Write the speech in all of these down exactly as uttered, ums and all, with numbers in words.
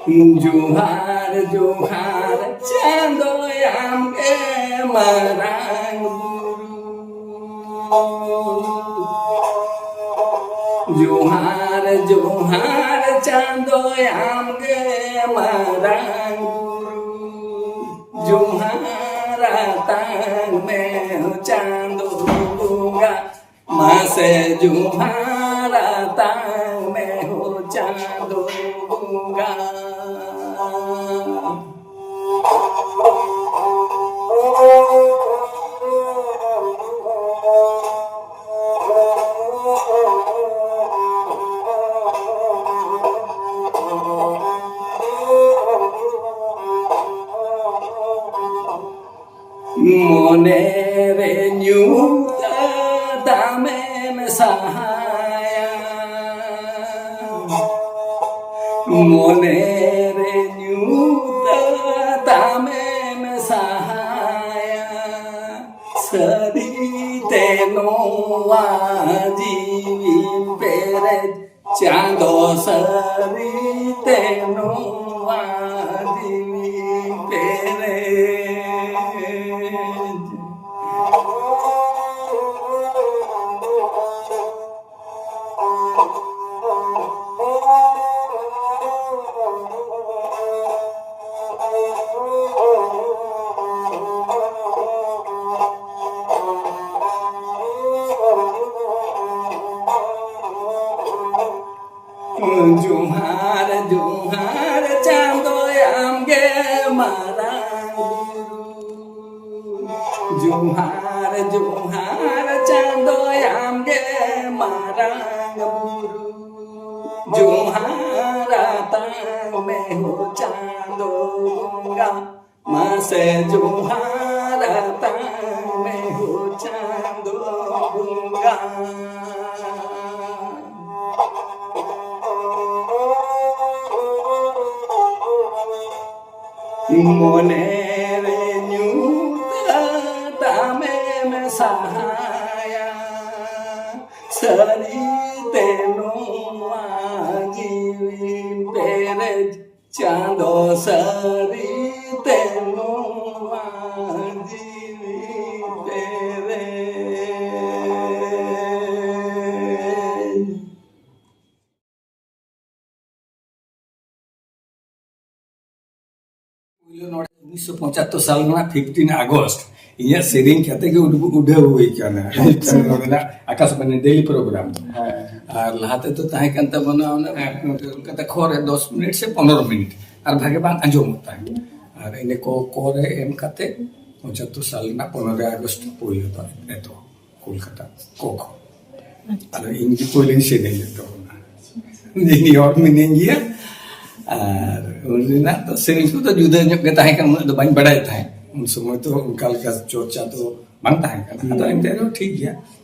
ᱡᱚᱦᱟᱨ ᱡᱚᱦᱟᱨ ᱪᱟᱸᱫᱚ ᱟᱢ ᱜᱮ ᱢᱟᱨᱟᱝ ᱵᱩᱨᱩ᱾ ᱡᱚᱦᱟᱨ ᱡᱚᱦᱟᱨ ᱪᱟᱸᱫᱚ ᱟᱢ ᱜᱮ ᱢᱟᱨᱟᱝ ᱵᱩᱨᱩ᱾ ᱡᱚᱦᱟᱨ ᱟᱛᱟᱝ ᱢᱮ ᱪᱟᱸᱫᱚ ᱵᱚᱸᱜᱟ᱾ ᱢᱟᱥᱮ ᱡᱚᱦᱟᱨ ᱟᱛᱟᱝ ᱢᱮ ᱦᱳ ᱪᱟᱸᱫᱚ ᱵᱚᱸᱜᱟ᱾ ᱢᱚᱱᱮ ᱨᱮ ᱧᱩᱛ ᱛᱟᱢᱮᱢ ᱥᱟᱦᱟᱭᱟ᱾ ᱢᱚᱱᱮ ᱨᱮ ᱧᱩᱛ ᱛᱟᱢᱮᱢ ᱥᱟᱦᱟᱭᱟ᱾ ᱥᱟᱹᱨᱤ ᱛᱮ ᱱᱚᱣᱟ ᱡᱤᱣᱤ ᱯᱮᱨᱮᱡ ᱪᱟᱸᱫᱚ ᱥᱟᱹᱨᱤ ᱛᱮ ᱱᱚᱣᱟ ᱡᱤᱣᱤ ᱯᱮᱨᱮᱡ᱾ ᱡᱚᱦᱟᱨ ᱡᱚᱦᱟᱨ ᱪᱟᱸᱫᱚ ᱟᱢ ᱜᱮ ᱢᱟᱨᱟᱝ ᱵᱩᱨᱩ᱾ ᱡᱚᱦᱟᱨ ᱡᱚᱦᱟᱨ ᱪᱟᱸᱫᱚ ᱟᱢ ᱜᱮ ᱢᱟᱨᱟᱝ ᱵᱩᱨᱩ᱾ ᱡᱚᱦᱟᱨ ᱟᱛᱟᱝ ᱢᱮ ᱦᱳ ᱪᱟᱸᱫᱚ ᱵᱚᱸᱜᱟ᱾ ᱢᱟᱥᱮ ᱡᱚᱦᱟᱨ ᱟᱛᱟᱝ ᱢᱮ ᱦᱳ ᱪᱟᱸᱫᱚ ᱵᱚᱸᱜᱟ᱾ ᱢᱚᱱᱮ ᱨᱮ ᱧᱩᱛ ᱛᱟᱢᱮᱢ ᱥᱟᱦᱟᱭᱟ᱾ ᱥᱟᱹᱨᱤ ᱛᱮ ᱱᱚᱣᱟ ᱡᱤᱣᱤ ᱯᱮᱨᱮᱡ ᱪᱟᱸᱫᱚ ᱥᱟᱹᱨᱤ ᱛᱮ ᱱᱚᱣᱟ ᱡᱤᱣᱤ ᱯᱮᱨᱮᱡ᱾ ᱯᱩᱭᱞᱩ ᱱᱚᱰᱮ ᱩᱱᱤᱥᱥᱚ ᱯᱚᱸᱪᱟᱛᱛᱳᱨ ᱥᱟᱞ ᱨᱮᱱᱟᱜ ᱯᱷᱤᱯᱴᱤᱱ ᱟᱜᱚᱥᱴ ᱤᱧᱟᱹᱜ ᱥᱮᱨᱮᱧ ᱠᱟᱛᱮ ᱜᱮ ᱩᱰᱩᱠ, ᱩᱰᱟᱹᱣ ᱦᱩᱭ ᱠᱟᱱᱟ᱾ ᱱᱚᱰᱮᱱᱟᱜ ᱟᱠᱟᱥᱵᱟᱱᱤ ᱰᱮᱞᱤ ᱯᱨᱳᱜᱨᱟᱢ᱾ ᱦᱮᱸ᱾ ᱟᱨ ᱞᱟᱦᱟ ᱛᱮᱫᱚ ᱛᱟᱦᱮᱸ ᱠᱟᱱ ᱛᱟᱵᱚᱱᱟ ᱚᱱᱟ ᱠᱟᱛᱮ ᱠᱷᱚᱨ ᱨᱮ ᱫᱚᱥ ᱢᱤᱱᱤᱴ ᱥᱮ ᱯᱚᱱᱨᱚ ᱢᱤᱱᱤᱴ, ᱟᱨ ᱵᱷᱟᱜᱮ ᱵᱟᱝ ᱟᱸᱡᱚᱢᱚᱜ ᱛᱟᱦᱮᱸᱫ᱾ ᱟᱨ ᱤᱱᱟᱹ ᱠᱚ ᱠᱚᱨᱮ ᱮᱢ ᱠᱟᱛᱮ ᱯᱚᱸᱪᱟᱛᱛᱳᱨ ᱥᱟᱞ ᱨᱮᱱᱟᱜ ᱯᱚᱱᱨᱚᱭ ᱟᱜᱚᱥᱴ ᱯᱳᱭᱞᱳ ᱫᱚ ᱮᱛᱚ ᱠᱳᱞᱠᱟᱛᱟ ᱠᱚ ᱠᱷᱚᱱ᱾ ᱟᱫᱚ ᱤᱧ ᱜᱮ ᱯᱳᱭᱞᱳᱧ ᱥᱮᱨᱮᱧ ᱞᱮᱫ ᱛᱟᱵᱚᱱᱟ᱾ ᱤᱧ ᱦᱚᱲ ᱢᱤᱱᱟᱹᱧ ᱜᱮᱭᱟ᱾ ᱟᱨ ᱩᱱ ᱨᱮᱱᱟᱜ ᱫᱚ ᱥᱮᱨᱮᱧ ᱠᱚᱫᱚ ᱡᱩᱫᱟᱹ ᱧᱚᱜ ᱜᱮ ᱛᱟᱦᱮᱸ ᱠᱟᱱᱟ, ᱩᱱᱟᱹᱜ ᱫᱚ ᱵᱟᱹᱧ ᱵᱟᱲᱟᱭ ᱛᱟᱦᱮᱸᱫ᱾ ᱩᱱ ᱥᱚᱢᱚᱭ ᱫᱚ ᱚᱱᱠᱟ ᱞᱮᱠᱟ ᱪᱚᱨᱪᱟ ᱫᱚ ᱵᱟᱝ ᱛᱟᱦᱮᱸ ᱠᱟᱱᱟ᱾ ᱟᱫᱚ ᱮᱱᱛᱮ ᱨᱮᱦᱚᱸ ᱴᱷᱤᱠ ᱜᱮᱭᱟ᱾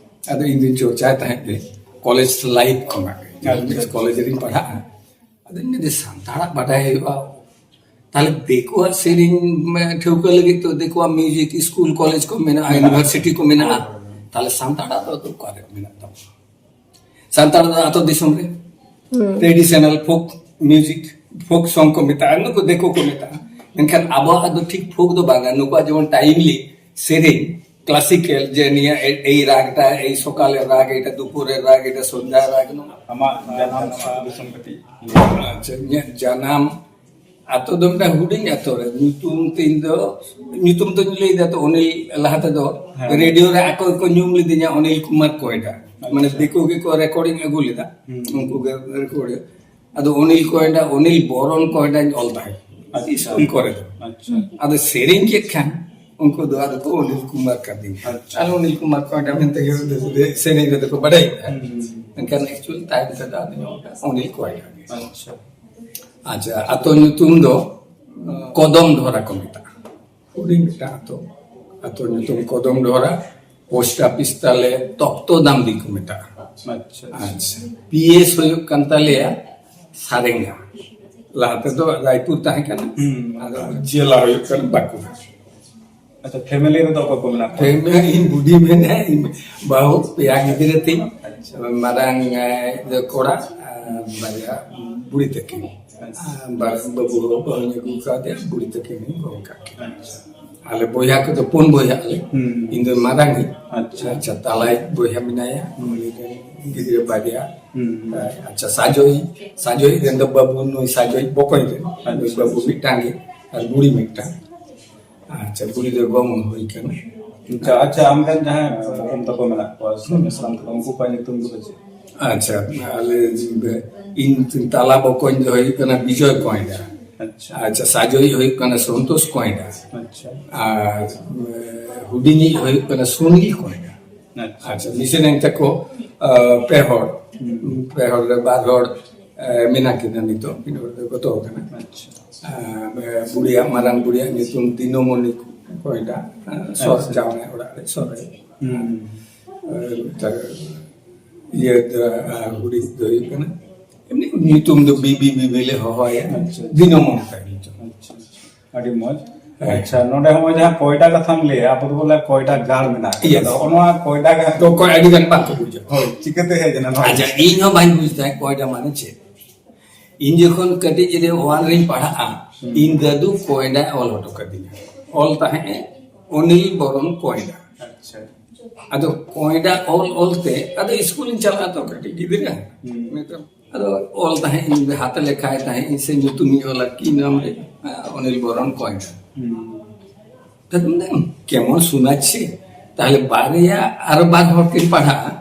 ᱟᱫᱚ ᱤᱧ ᱫᱩᱧ ᱪᱚᱨᱪᱟᱭ ᱛᱟᱦᱮᱸᱫ ᱜᱮ ᱠᱚᱞᱮᱡᱽ ᱞᱟᱭᱤᱯᱷ ᱠᱷᱚᱱᱟᱜ ᱜᱮ, ᱡᱟᱦᱟᱸ ᱛᱤᱥ ᱠᱚᱞᱮᱡᱽ ᱨᱤᱧ ᱯᱟᱲᱦᱟᱜᱼᱟ᱾ ᱟᱫᱚᱧ ᱢᱮᱱᱫᱟ, ᱥᱟᱱᱛᱟᱲᱟᱜ ᱵᱟᱰᱟᱭ ᱦᱩᱭᱩᱜᱼᱟ, ᱛᱟᱦᱞᱮ ᱫᱤᱠᱩᱣᱟᱜ ᱥᱮᱨᱮᱧ ᱴᱷᱟᱹᱣᱠᱟᱹ ᱞᱟᱹᱜᱤᱫ ᱛᱚ ᱫᱤᱠᱩᱣᱟᱜ ᱢᱤᱣᱡᱤᱠ ᱥᱠᱩᱞ, ᱠᱚᱞᱮᱡᱽ ᱠᱚ ᱢᱮᱱᱟᱜᱼᱟ, ᱢᱮᱱᱟᱜᱼᱟ᱾ ᱤᱭᱩᱱᱤᱵᱷᱟᱨᱥᱤᱴᱤ ᱠᱚ ᱢᱮᱱᱟᱜᱼᱟ᱾ ᱦᱳᱭ, ᱦᱳᱭ᱾ ᱛᱟᱦᱞᱮ ᱥᱟᱱᱛᱟᱲᱟᱜ ᱫᱚ ᱚᱠᱟᱨᱮ ᱢᱮᱱᱟᱜ ᱛᱟᱵᱚᱱᱟ? ᱥᱟᱱᱛᱟᱲ ᱫᱚ ᱟᱹᱛᱩ ᱫᱤᱥᱚᱢ ᱨᱮ ᱴᱨᱮᱰᱤᱥᱚᱱᱟᱞ ᱯᱷᱳᱠ ᱢᱤᱣᱡᱤᱠ, ᱯᱷᱳᱠ ᱥᱚᱝ ᱠᱚ ᱢᱮᱛᱟᱜᱼᱟ, ᱱᱩᱠᱩ ᱫᱤᱠᱩ ᱠᱚ ᱢᱮᱛᱟᱜᱼᱟ᱾ ᱢᱮᱱᱠᱷᱟᱱ ᱟᱵᱚᱣᱟᱜ ᱫᱚ ᱴᱷᱤᱠ ᱯᱷᱳᱠ ᱫᱚ ᱵᱟᱝᱟ᱾ ᱱᱩᱠᱩᱣᱟᱜ ᱡᱮᱢᱚᱱ ᱴᱟᱭᱤᱢᱞᱤ ᱥᱮᱨᱮᱧ, ᱠᱞᱟᱥᱤᱠᱮᱞ, ᱡᱮ ᱱᱤᱭᱟᱹ ᱮ-, ᱮᱭ ᱨᱟᱜᱽᱴᱟ, ᱮᱭ ᱥᱚᱠᱟᱞᱮ ᱨᱟᱜᱽ, ᱮᱴᱟ ᱫᱩᱯᱩᱨᱮ ᱨᱟᱜᱽ, ᱮᱴᱟ ᱥᱚᱱᱫᱷᱟ ᱨᱟᱜᱽ, ᱱᱚᱣᱟ᱾ ᱟᱢᱟᱜ ᱡᱟᱱᱟᱢ ᱟᱹᱛᱩ ᱫᱤᱥᱚᱢ ᱠᱟᱹᱴᱤᱡ ᱞᱟᱹᱭ ᱢᱮ᱾ ᱟᱪᱪᱷᱟ, ᱤᱧᱟᱹᱜ ᱡᱟᱱᱟᱢ ᱟᱛᱳ ᱫᱚ ᱢᱤᱫᱴᱟᱝ ᱦᱩᱰᱤᱧ ᱟᱛᱳ ᱨᱮ, ᱧᱩᱛᱩᱢ ᱛᱤᱧ ᱫᱚ, ᱧᱩᱛᱩᱢ ᱫᱚᱧ ᱞᱟᱹᱭ ᱫᱟ ᱛᱚ, ᱚᱱᱤᱞ, ᱞᱟᱦᱟ ᱛᱮᱫᱚ ᱦᱮᱸ᱾ ᱨᱮᱰᱤᱭᱳ ᱨᱮ ᱟᱠᱚ ᱜᱮᱠᱚ ᱧᱩᱢ ᱞᱤᱫᱤᱧᱟ ᱚᱱᱤᱞ ᱠᱩᱢᱟᱨ ᱠᱚᱭᱰᱟ᱾ ᱢᱟᱱᱮ ᱟᱪᱪᱷᱟ᱾ ᱫᱤᱠᱩ ᱜᱮᱠᱚ ᱨᱮᱠᱚᱨᱰᱤᱝ ᱟᱹᱜᱩ ᱞᱮᱫᱟ, ᱦᱩᱸ᱾ ᱩᱱᱠᱩ ᱜᱮ ᱨᱮᱠᱚᱨᱰ᱾ ᱟᱫᱚ ᱚᱱᱤᱞ ᱠᱚᱭᱰᱟ, ᱚᱱᱤᱞ ᱵᱚᱨᱚᱱ ᱠᱚᱭᱰᱟᱧ ᱚᱞ ᱛᱟᱦᱮᱸᱫ ᱟᱪᱪᱷᱟ᱾ ᱥᱠᱩᱞ ᱠᱚᱨᱮ ᱫᱚ᱾ ᱟᱪᱪᱷᱟ᱾ ᱟᱫᱚ ᱥᱮᱨᱮᱧ ᱠᱮᱫ ᱠᱷᱟᱱ ᱩᱱᱠᱩ ᱫᱚ ᱟᱫᱚ ᱠᱚ ᱚᱱᱤᱞ ᱠᱩᱢᱟᱨ ᱠᱟᱫᱤᱧ᱾ ᱟᱪᱪᱷᱟ᱾ ᱟᱨ ᱚᱱᱤᱞ ᱠᱩᱢᱟᱨ ᱠᱚᱭᱰᱟ ᱢᱮᱱᱛᱮ ᱜᱮ ᱥᱮᱨᱮᱧ ᱨᱮᱫᱚ ᱠᱚ ᱵᱟᱰᱟᱭ ᱠᱮᱫᱟ᱾ ᱦᱩᱸ᱾ ᱢᱮᱱᱠᱷᱟᱱ ᱮᱠᱪᱩᱭᱮᱞ ᱛᱟᱭᱚᱢ ᱛᱮᱫᱚ ᱟᱫᱚ ᱚᱱᱤᱞ ᱠᱚᱭᱰᱟ ᱜᱮ᱾ ᱟᱪᱪᱷᱟ᱾ ᱟᱪᱪᱷᱟ, ᱟᱛᱳ ᱧᱩᱛᱩᱢ ᱫᱚ ᱠᱚᱫᱚᱢ ᱰᱷᱚᱨᱟ ᱠᱚ ᱢᱮᱛᱟᱜᱼᱟ᱾ ᱦᱩᱰᱤᱧ ᱢᱤᱫᱴᱟᱝ ᱟᱛᱳ᱾ ᱟᱛᱳ ᱧᱩᱛᱩᱢ ᱠᱚᱫᱚᱢ ᱰᱷᱚᱨᱟ, ᱯᱳᱥᱴ ᱚᱯᱷᱤᱥ ᱛᱟᱞᱮ ᱛᱚᱯᱛᱚ ᱫᱟᱢᱰᱤ ᱠᱚ ᱢᱮᱛᱟᱜᱼᱟ᱾ ᱟᱪᱪᱷᱟ, ᱟᱪᱪᱷᱟ᱾ ᱟᱪᱪᱷᱟ, ᱯᱤ ᱮᱥ ᱦᱩᱭᱩᱜ ᱠᱟᱱ ᱛᱟᱞᱮᱭᱟ ᱥᱟᱨᱮᱝᱜᱟ᱾ ᱞᱟᱦᱟ ᱛᱮᱫᱚ ᱨᱟᱭᱯᱩᱨ ᱛᱟᱦᱮᱸ ᱠᱟᱱᱟ, ᱦᱩᱸ᱾ ᱟᱫᱚ ᱡᱮᱞᱟ ᱦᱩᱭᱩᱜ ᱠᱟᱱᱟ ᱵᱟᱸᱠᱩᱲᱟ᱾ ᱟᱪᱪᱷᱟ, ᱯᱷᱮᱢᱮᱞᱤ ᱨᱮᱫᱚ ᱚᱠᱚᱭ ᱠᱚ ᱢᱮᱱᱟᱜ ᱠᱚᱣᱟ? ᱯᱷᱮᱢᱮᱞᱤ, ᱤᱧ ᱵᱩᱰᱤ ᱢᱮᱱᱟᱭᱟ, ᱤᱧ ᱵᱟᱹᱦᱩ, ᱯᱮᱭᱟ ᱜᱤᱫᱽᱨᱟᱹ ᱛᱤᱧ, ᱟᱪᱪᱷᱟ᱾ ᱢᱟᱨᱟᱝ, ᱮ, ᱠᱚᱲᱟ ᱟᱨ ᱵᱟᱨᱭᱟ ᱵᱩᱲᱤ ᱛᱟᱹᱠᱤᱱ᱾ ᱟᱨ ᱵᱟᱨ ᱵᱟᱹᱵᱩ ᱦᱚᱸ ᱵᱟᱹᱦᱩᱧ ᱟᱹᱜᱩ ᱠᱟᱫᱮᱭᱟ, ᱵᱩᱲᱤ ᱛᱟᱹᱠᱤᱱ ᱦᱚᱸ ᱜᱚᱝ ᱠᱟᱜ ᱠᱤᱱᱟ᱾ ᱟᱪᱪᱷᱟ᱾ ᱟᱞᱮ ᱵᱚᱭᱦᱟ ᱠᱚᱫᱚ ᱯᱩᱱ ᱵᱚᱭᱦᱟ ᱟᱞᱮ᱾ ᱦᱩᱸ᱾ ᱤᱧ ᱫᱚ ᱢᱟᱨᱟᱝ ᱤᱡ᱾ ᱟᱪᱪᱷᱟ᱾ ᱟᱪᱪᱷᱟ, ᱛᱟᱞᱟᱭᱤᱡ ᱵᱚᱭᱦᱟ ᱢᱮᱱᱟᱭᱟ, ᱩᱱᱤ ᱨᱮᱱ ᱜᱤᱫᱽᱨᱟᱹ ᱵᱟᱨᱭᱟ᱾ ᱦᱩᱸ᱾ ᱟᱪᱪᱷᱟ, ᱥᱟᱡᱚᱭ, ᱥᱟᱡᱚᱭ ᱨᱮᱱ ᱫᱚ ᱵᱟᱹᱵᱩ, ᱱᱩᱭ ᱥᱟᱡᱚᱭ ᱵᱚᱠᱚᱧ ᱨᱮᱱ, ᱱᱩᱭ ᱟᱪᱪᱷᱟ᱾ ᱵᱟᱹᱵᱩ ᱢᱤᱫᱴᱟᱝ ᱜᱮ, ᱟᱨ ᱵᱩᱲᱤ ᱢᱤᱫᱴᱟᱝ᱾ ᱟᱪᱪᱷᱟ, ᱵᱩᱲᱤ ᱫᱚ ᱜᱚᱝ ᱦᱩᱭ ᱠᱟᱱᱟ᱾ ᱟᱪᱪᱷᱟ, ᱟᱪᱪᱷᱟ, ᱟᱢ ᱨᱮᱱ ᱡᱟᱦᱟᱸᱭ ᱵᱚᱠᱚᱢ ᱛᱟᱠᱚ ᱢᱮᱱᱟᱜ ᱠᱚᱣᱟ ᱥᱮ ᱢᱮᱥᱨᱟᱢ ᱛᱟᱠᱚ, ᱩᱱᱠᱩ ᱠᱚᱣᱟᱜ ᱧᱩᱛᱩᱢ ᱫᱚ ᱪᱮᱫ? ᱟᱪᱪᱷᱟ, ᱟᱞᱮ, ᱤᱧ ᱛᱟᱞᱟ ᱵᱚᱠᱚᱧ ᱫᱚ ᱦᱩᱭᱩᱜ ᱠᱟᱱᱟ ᱵᱤᱡᱚᱭ ᱠᱚᱭᱰᱟ᱾ ᱟᱪᱪᱷᱟ᱾ ᱟᱪᱪᱷᱟ, ᱥᱟᱡᱚᱭᱤᱡ ᱦᱩᱭᱩᱜ ᱠᱟᱱᱟ ᱥᱚᱱᱛᱳᱥ ᱠᱚᱭᱰᱟ᱾ ᱟᱪᱪᱷᱟ᱾ ᱟᱨ, ᱮ, ᱦᱩᱰᱤᱧᱤᱡ ᱦᱩᱭᱩᱜ ᱠᱟᱱᱟ ᱥᱩᱱᱤᱞ ᱠᱚᱭᱰᱟ᱾ ᱟᱪᱪᱷᱟ᱾ ᱟᱪᱪᱷᱟ, ᱢᱤᱥᱮᱨ ᱮᱱ ᱛᱟᱠᱚ, ᱟ, ᱯᱮ ᱦᱚᱲ᱾ ᱦᱩᱸ᱾ ᱯᱮ ᱦᱚᱲ ᱨᱮ ᱵᱟᱨ ᱦᱚᱲ, ᱮ, ᱢᱮᱱᱟᱜ ᱠᱤᱱᱟ ᱱᱤᱛᱚᱜ, ᱢᱤᱫ ᱦᱚᱲ ᱫᱚ ᱜᱚᱛᱚ ᱟᱠᱟᱱᱟ᱾ ᱟᱪᱪᱷᱟ᱾ ᱟ, ᱵᱩᱲᱤᱭᱟᱜ, ᱢᱟᱨᱟᱝ ᱵᱩᱲᱤᱭᱟᱜ ᱧᱩᱛᱩᱢ ᱫᱤᱱᱚᱢᱚᱱᱤ ᱠᱚᱭᱰᱟ, ᱟ, ᱥᱚᱨ ᱟᱪᱪᱷᱟ᱾ ᱡᱟᱶᱟᱭ ᱚᱲᱟᱜ ᱨᱮ, ᱥᱚᱨ ᱨᱮ᱾ ᱦᱩᱸ᱾ ᱟ, ᱢᱤᱫᱴᱟᱝ ᱤᱭᱟᱹ ᱫᱚ, ᱟ, ᱦᱩᱰᱤᱧ ᱫᱚ ᱦᱩᱭᱩᱜ ᱠᱟᱱᱟ, ᱮᱢᱱᱤ ᱧᱩᱛᱩᱢ ᱫᱚ ᱵᱤᱵᱤ, ᱵᱤᱵᱤ ᱞᱮ ᱦᱚᱦᱚᱣᱟᱭᱟ᱾ ᱟᱪᱪᱷᱟ᱾ ᱫᱤᱱᱚᱢᱚᱱ ᱛᱟᱭ ᱧᱩᱛᱩᱢ᱾ ᱟᱪᱪᱷᱟ, ᱟᱪᱪᱷᱟ᱾ ᱟᱹᱰᱤ ᱢᱚᱡᱽ᱾ ᱦᱮᱸ᱾ ᱟᱪᱪᱷᱟ, ᱱᱚᱰᱮ ᱦᱚᱸᱜᱼᱚᱭ ᱡᱟᱦᱟᱸ ᱠᱚᱭᱰᱟ ᱠᱟᱛᱷᱟᱢ ᱞᱟᱹᱭᱟ, ᱟᱵᱚ ᱫᱚᱵᱚ ᱞᱟᱹᱭᱟ ᱠᱚᱭᱰᱟ ᱜᱟᱲ ᱢᱮᱱᱟᱜᱼᱟ᱾ Yes᱾ ᱟᱫᱚ ᱱᱚᱣᱟ ᱠᱚᱭᱰᱟ ᱜᱟᱲ ᱛᱚ ᱚᱠᱚᱭ ᱟᱹᱰᱤ ᱜᱟᱱ ᱵᱟᱝᱠᱚ ᱵᱩᱡᱟ᱾ ᱦᱳᱭ, ᱪᱤᱠᱟᱹᱛᱮ ᱦᱮᱡ ᱮᱱᱟ ᱱᱚᱣᱟ? ᱟᱪᱪᱷᱟ, ᱤᱧ ᱦᱚᱸ ᱵᱟᱹᱧ ᱵᱩᱡᱽ ᱛᱟᱦᱮᱸᱫ ᱠᱚᱭᱰᱟ ᱢᱟᱱᱮ ᱪᱮᱫ᱾ ᱤᱧ ᱡᱚᱠᱷᱚᱱ ᱠᱟᱹᱴᱤᱡ ᱨᱮ ᱚᱣᱟᱱ ᱨᱤᱧ ᱯᱟᱲᱦᱟᱜᱼᱟ, ᱦᱩᱸ᱾ ᱤᱧ ᱫᱟᱫᱩ ᱠᱚᱭᱰᱟ ᱚᱞ ᱦᱚᱴᱚ ᱠᱟᱫᱤᱧᱟ᱾ ᱚᱞ ᱛᱟᱦᱮᱸᱫ ᱮ ᱚᱱᱤᱞ ᱵᱚᱨᱚᱱ ᱠᱚᱭᱰᱟ᱾ ᱟᱪᱪᱷᱟ᱾ ᱟᱫᱚ ᱠᱚᱭᱰᱟ ᱚᱞ ᱚᱞ ᱛᱮ, ᱟᱫᱚ ᱤᱥᱠᱩᱞ ᱤᱧ ᱪᱟᱞᱟᱜᱼᱟ ᱛᱚ ᱠᱟᱹᱴᱤᱡ ᱜᱤᱫᱽᱨᱟᱹ᱾ ᱦᱩᱸ᱾ ᱱᱤᱛᱚᱜ ᱟᱫᱚ ᱚᱞ ᱛᱟᱦᱮᱸᱫ ᱤᱧ, ᱦᱟᱛ ᱞᱮᱠᱷᱟᱭ ᱛᱟᱦᱮᱸᱫ ᱤᱧ ᱥᱮ ᱧᱩᱛᱩᱢ ᱤᱧ ᱚᱞᱟ, ᱠᱤ ᱱᱟᱢ ᱨᱮ, ᱟ, ᱚᱱᱤᱞ ᱵᱚᱨᱚᱱ ᱠᱚᱭᱰᱟ᱾ ᱦᱩᱸ᱾ ᱟᱫᱚ ᱢᱮᱱᱫᱟᱹᱧ, ᱠᱮᱢᱚᱱ ᱥᱩᱱᱟᱪᱪᱷᱮ, ᱛᱟᱦᱞᱮ ᱵᱟᱨᱭᱟ ᱟᱨ ᱵᱟᱨ ᱦᱚᱲ ᱠᱤᱱ ᱯᱟᱲᱦᱟᱜᱼᱟ,